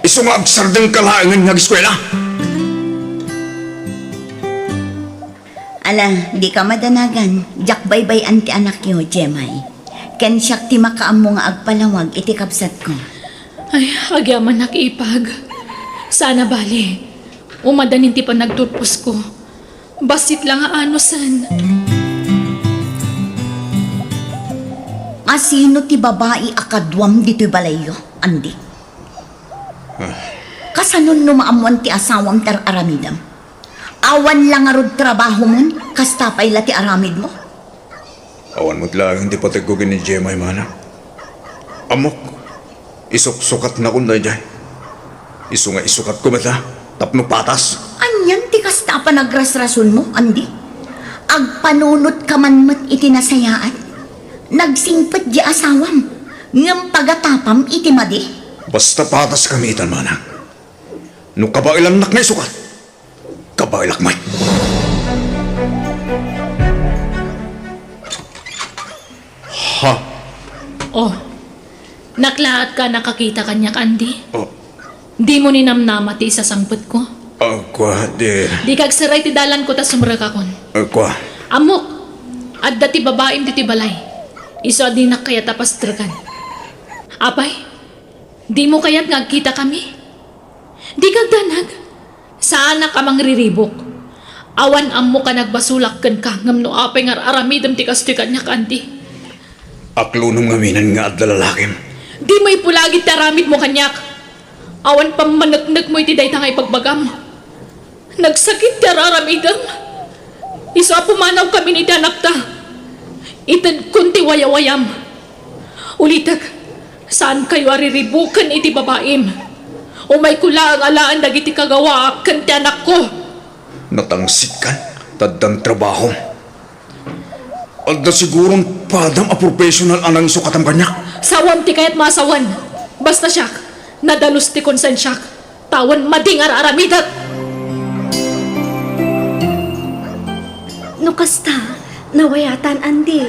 Isu nga agsardengka laengen nga ageskuela. Ala, dika madanagan, diak baybay-an ti anakyo, Jemay. Ken siak ti makaammo nga agpalawag iti kabsatko. Ay, agyamanak, ipag. Saan a bale. Umadanin ti panagturposko. Bassit la nga anusen. Asino ti babai a kaduam ditoy balayyo, Andy? Ah. Kasanon no maammoan ti asawam ti ar-aramidem? Awan la ngarud trabahomon, kasta pay la ti aramidmo? Awan met laeng ti pategko ken ni Jemay, manang. Ammok, isuksukatnakon daydiay. Isu nga isukatko met, a, tapno patas. Anian ti kasta a panagrasrasonmo, Andy? Agpanunotkaman met iti nasayaat. Nagsingpet ti asawam, ngem pagatapam iti madi. Basta pataskami itan, manang. No kabaelannak nga isukat, kabaelak met. Ha? Oh, naklaatka a nakakita kaniak, Andy? Oh. Dimo ninamnama ti isasangpetko? Ah, kua, di. Dika agseray ti dalanko ta sumrekakon. Ah, kua. Ammok, adda ti babaim ditoy balay. Isu a dinak kayat a pastrekan. Apay, dimo kayat nga agkitakami? Dika agdanag. Saanak a mangriribuk. Awan ammok a nagbasolak kenka ngem no apay nga ar-aramidem ti kastoy kaniak, Andy. Aklonem ngaminen nga adda lalakim. Dimo ipulagid ti aramidmo kaniak. Awan pammaneknekmo iti dayta nga ibagbagam. Nagsakit ti ar-aramidem. Isu a pumanawkamin iti anakta. Itedkon ti wayawayam. Ulitek, saankayo a riribuken iti babaim. Umayko laeng alaen dagiti kagawaak ken ti anakko. Natangsitkan, ta addan trabahom. Adda siguron padam a professional a nangisukatam kaniak. Sawam ti kayatmo a sawen. Basta siak, nadalus ti konsensiak. Tawen madi nga ar-aramidek. No kasta, nawayatan, Andy.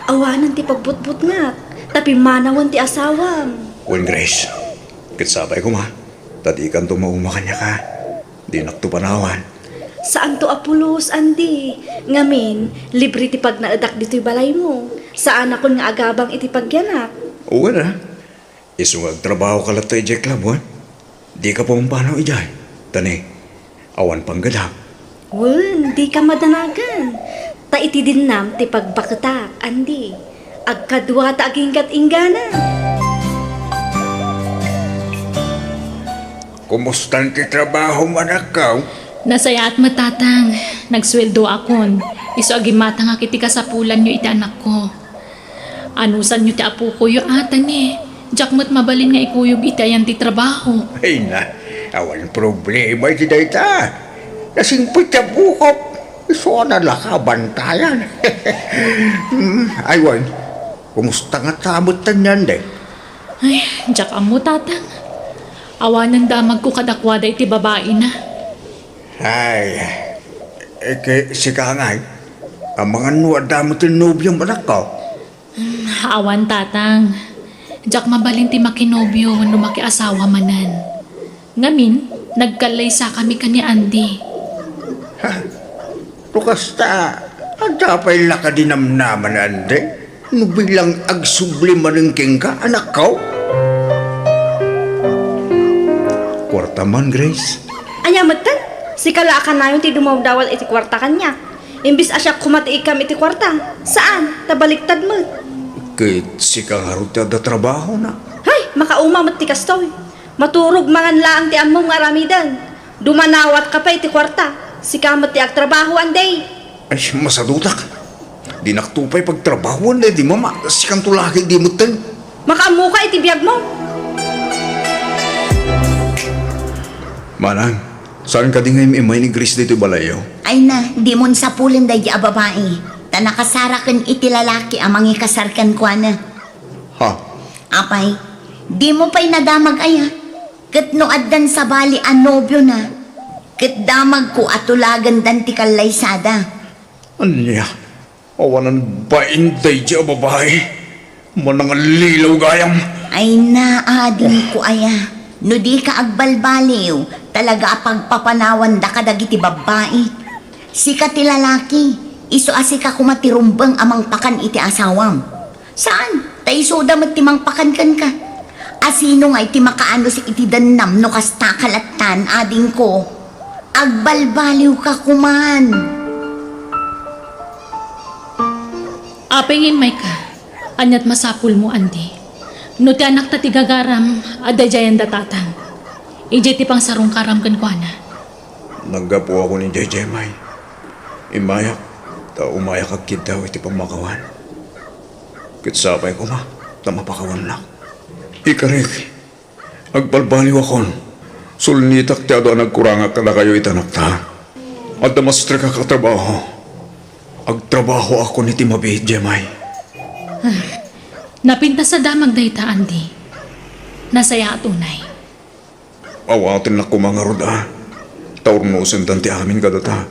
Awanen ti pagbutbutngak, ta pimmanawen ti asawam. Wen, Grace, ket sapay koma, ta dikanto mauma kaniak, a. Dinakto panawan. Saanto a pulos, Andy. Ngamin, libre ti pagnaedak ditoy balaymo. Saanakon nga agabang iti pagyanak. Wen a. Isu nga agtrabahoka latta idiay club, wen? Dika pumpanaw idiay. Ta ni, awan panggedak. Wen, dika madanagan. Ta iti dinnam ti pagbaketak, Andy. Agkadua ta aginggat-inggana. Kumustan ti trabahom, anakko? Nasayaat met, Tatang. Nagsueldoakon. Isu a gimmatangak iti kasapulanyo iti anakko. Anusanyo ti apokoyo, a, ta ni, diak met mabalin nga ikuyog iti ayan ti trabaho. Ay na, awan problema iti dayta. Nasingpet ti apokok. Isu a nalaka a bantayan. Hmm, ay wen, kumusta ngata met ti anian, Andy? Ay, diak ammo, Tatang. Awanen damagko kadakuada iti babaina. Ay, eh, ke-, sika ngay, amangan no adda met ti nobiom, anakko? Hmm, awan, Tatang. Diak mabalin ti makinobio wenno makiasawa manen. Ngamin, nagkallaysakami ken ni Andy. Ha? No kasta, adda pay la kadi namnama ni Andy? No bilang agsubli manen kenka, anakko? Kuarta man, Grace. Ania metten? Sika la a kanayon ti dumawdawat iti kuarta kaniak. Imbes a siak koma ti ikkam iti kuarta. Saan, ta baliktad met. Ket sika ngarud ti adda trabahona. Hay, makauma met ti kastoy. Maturog mangan laeng ti ammom nga aramiden. Dumanawatka pay iti kuarta. Sika met ti agtrabaho, Andy. Ay, masadutak. Dinakto pay pagtrabahoan daydi mama. Sikanto la ket di metten. Makaammoka iti biagmo. Manang, saan kadi nga im-immay ni Grace ditoy balayyo? Ay na, dimon sapulen daydi a babai. Ta nakasaraken iti lalaki a mangikasar kenkuana. Ha? Apay, dimo pay nadamag aya? Ket no addan sabali a nobiona, ket damagko a tulagendan ti kallaysada. Ania? Awanan bain daydi a babai. Manangallilaw gayam. Ay na, adingko aya. No dika agbalbaliw, talaga a pagpapanawanda kadagiti babbai. Sika ti lalaki, isu a sika koma ti rumbeng a mangpakan iti asawam. Saan, ta isuda met ti mangpakan kenka. A sino ngay ti makaanus iti dennam no kasta kalattan, adingko? Agbalbaliwka koman. Apay nga immayka? Aniat masapulmo, Andy? No ti anakta ti gagaram, adda idiay anda tatang. Idiay ti pangsarungkaram kenkuana. Naggapuakon idiay Jemay. Immayak, ta umayak agkiddaw iti pammakawan. Ket sapay koma, ta mapakawannak. Ikarik, agbalbaliwakon. Sulnitak ti adu a nagkurangak kadakayo iti anakta. Adda maestrekak a trabaho. Agtrabahoakon iti mabiit, Jemay. Napintas a damag dayta, Andy. Nasayaat unay. Awatennak koma ngarud a, ta urnosendan ti amin kadata.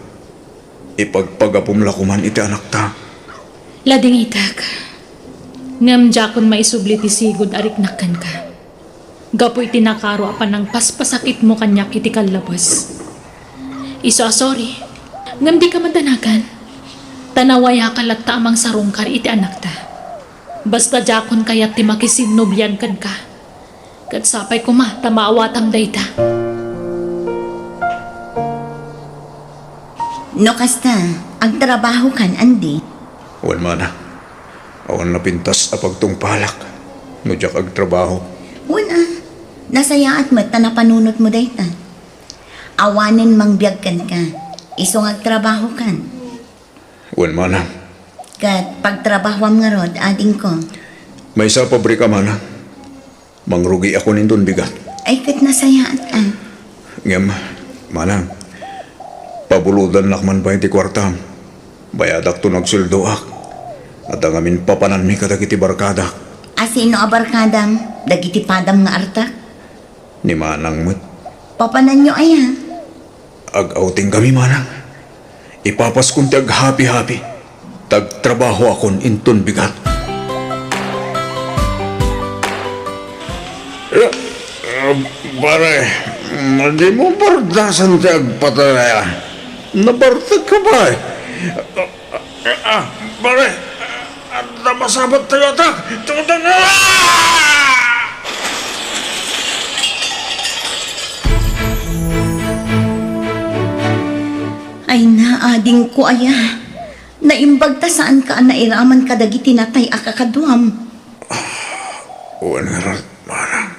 Ipagpagapom la koman iti anakta. Ladingitek. Ngem diakon maisubli ti sigud a riknak kenka. Gapu iti nakaro a panangpaspasakitmo kaniak iti kallabes. Isu a sorry. Ngem dika madanagan. Ta nawayaka latta a mangsarungkar iti anakta. Basta diakon kayat ti makisinnublian kenka. Ket sapay koma ta maawatam dayta. No kasta, agtrabahokan, Andy? Wen, mana. Awan napintas a pagtungpalak no diak agtrabaho. Wen a, nasayaat met ta napanunotmo dayta. Awanen mangbiag kenka, isu nga agtrabahokan. Wen, manang. Ket pagtrabahoam ngarud, adingko. Maysa a pabrika, manang. Mangrugiakon inton bigat. Ay, ket nasayaat, a. Ngem, manang, pabulodannak man pay ti kuartam. Bayadakto no agsueldoak. Adda ngamin papananmi kadagiti barkadak. A, sino a barkadam? Dagiti padam nga artak? Ni manang met. Papananyo aya? Ag-outing kami, manang. Ipapaskon ti aghapi-hapi. Tagtrabahoakon inton bigat. Eh, eh, pare, dimo pardasan ti agpatay, a. Nabartek ka ba, eh? Ah, pare, adda masabat tayo atak. Tutun-, ah! Ay na, adingko aya. Naimbag ta saanka a nairaman kadagiti natay a kakaduam. Wen ngarud, manang.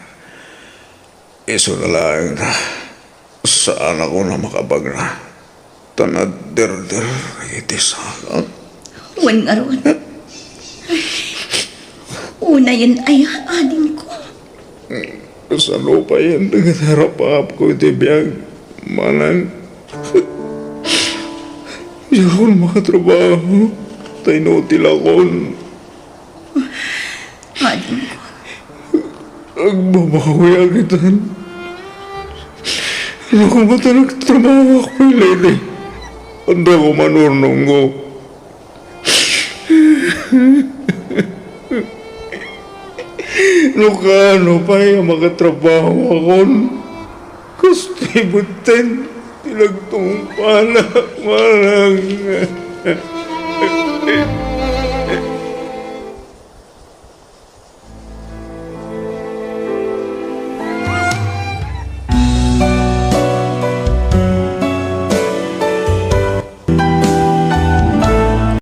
Isuna laeng ta, saanakon a makabagna, ta naderder iti saak. Wen ngarud. Unayen aya, adingko. Kasano payen dagiti arap-apko iti biag, manang? Diakon makatrabaho, ta inutilakon. Adingko. Agbabawiak itan. No koma ta nagtrabahoak pay laeng, adda koma urnongko. No kaano pay a makatrabahoakon, kastoy metten ti nagtungpalak, manang.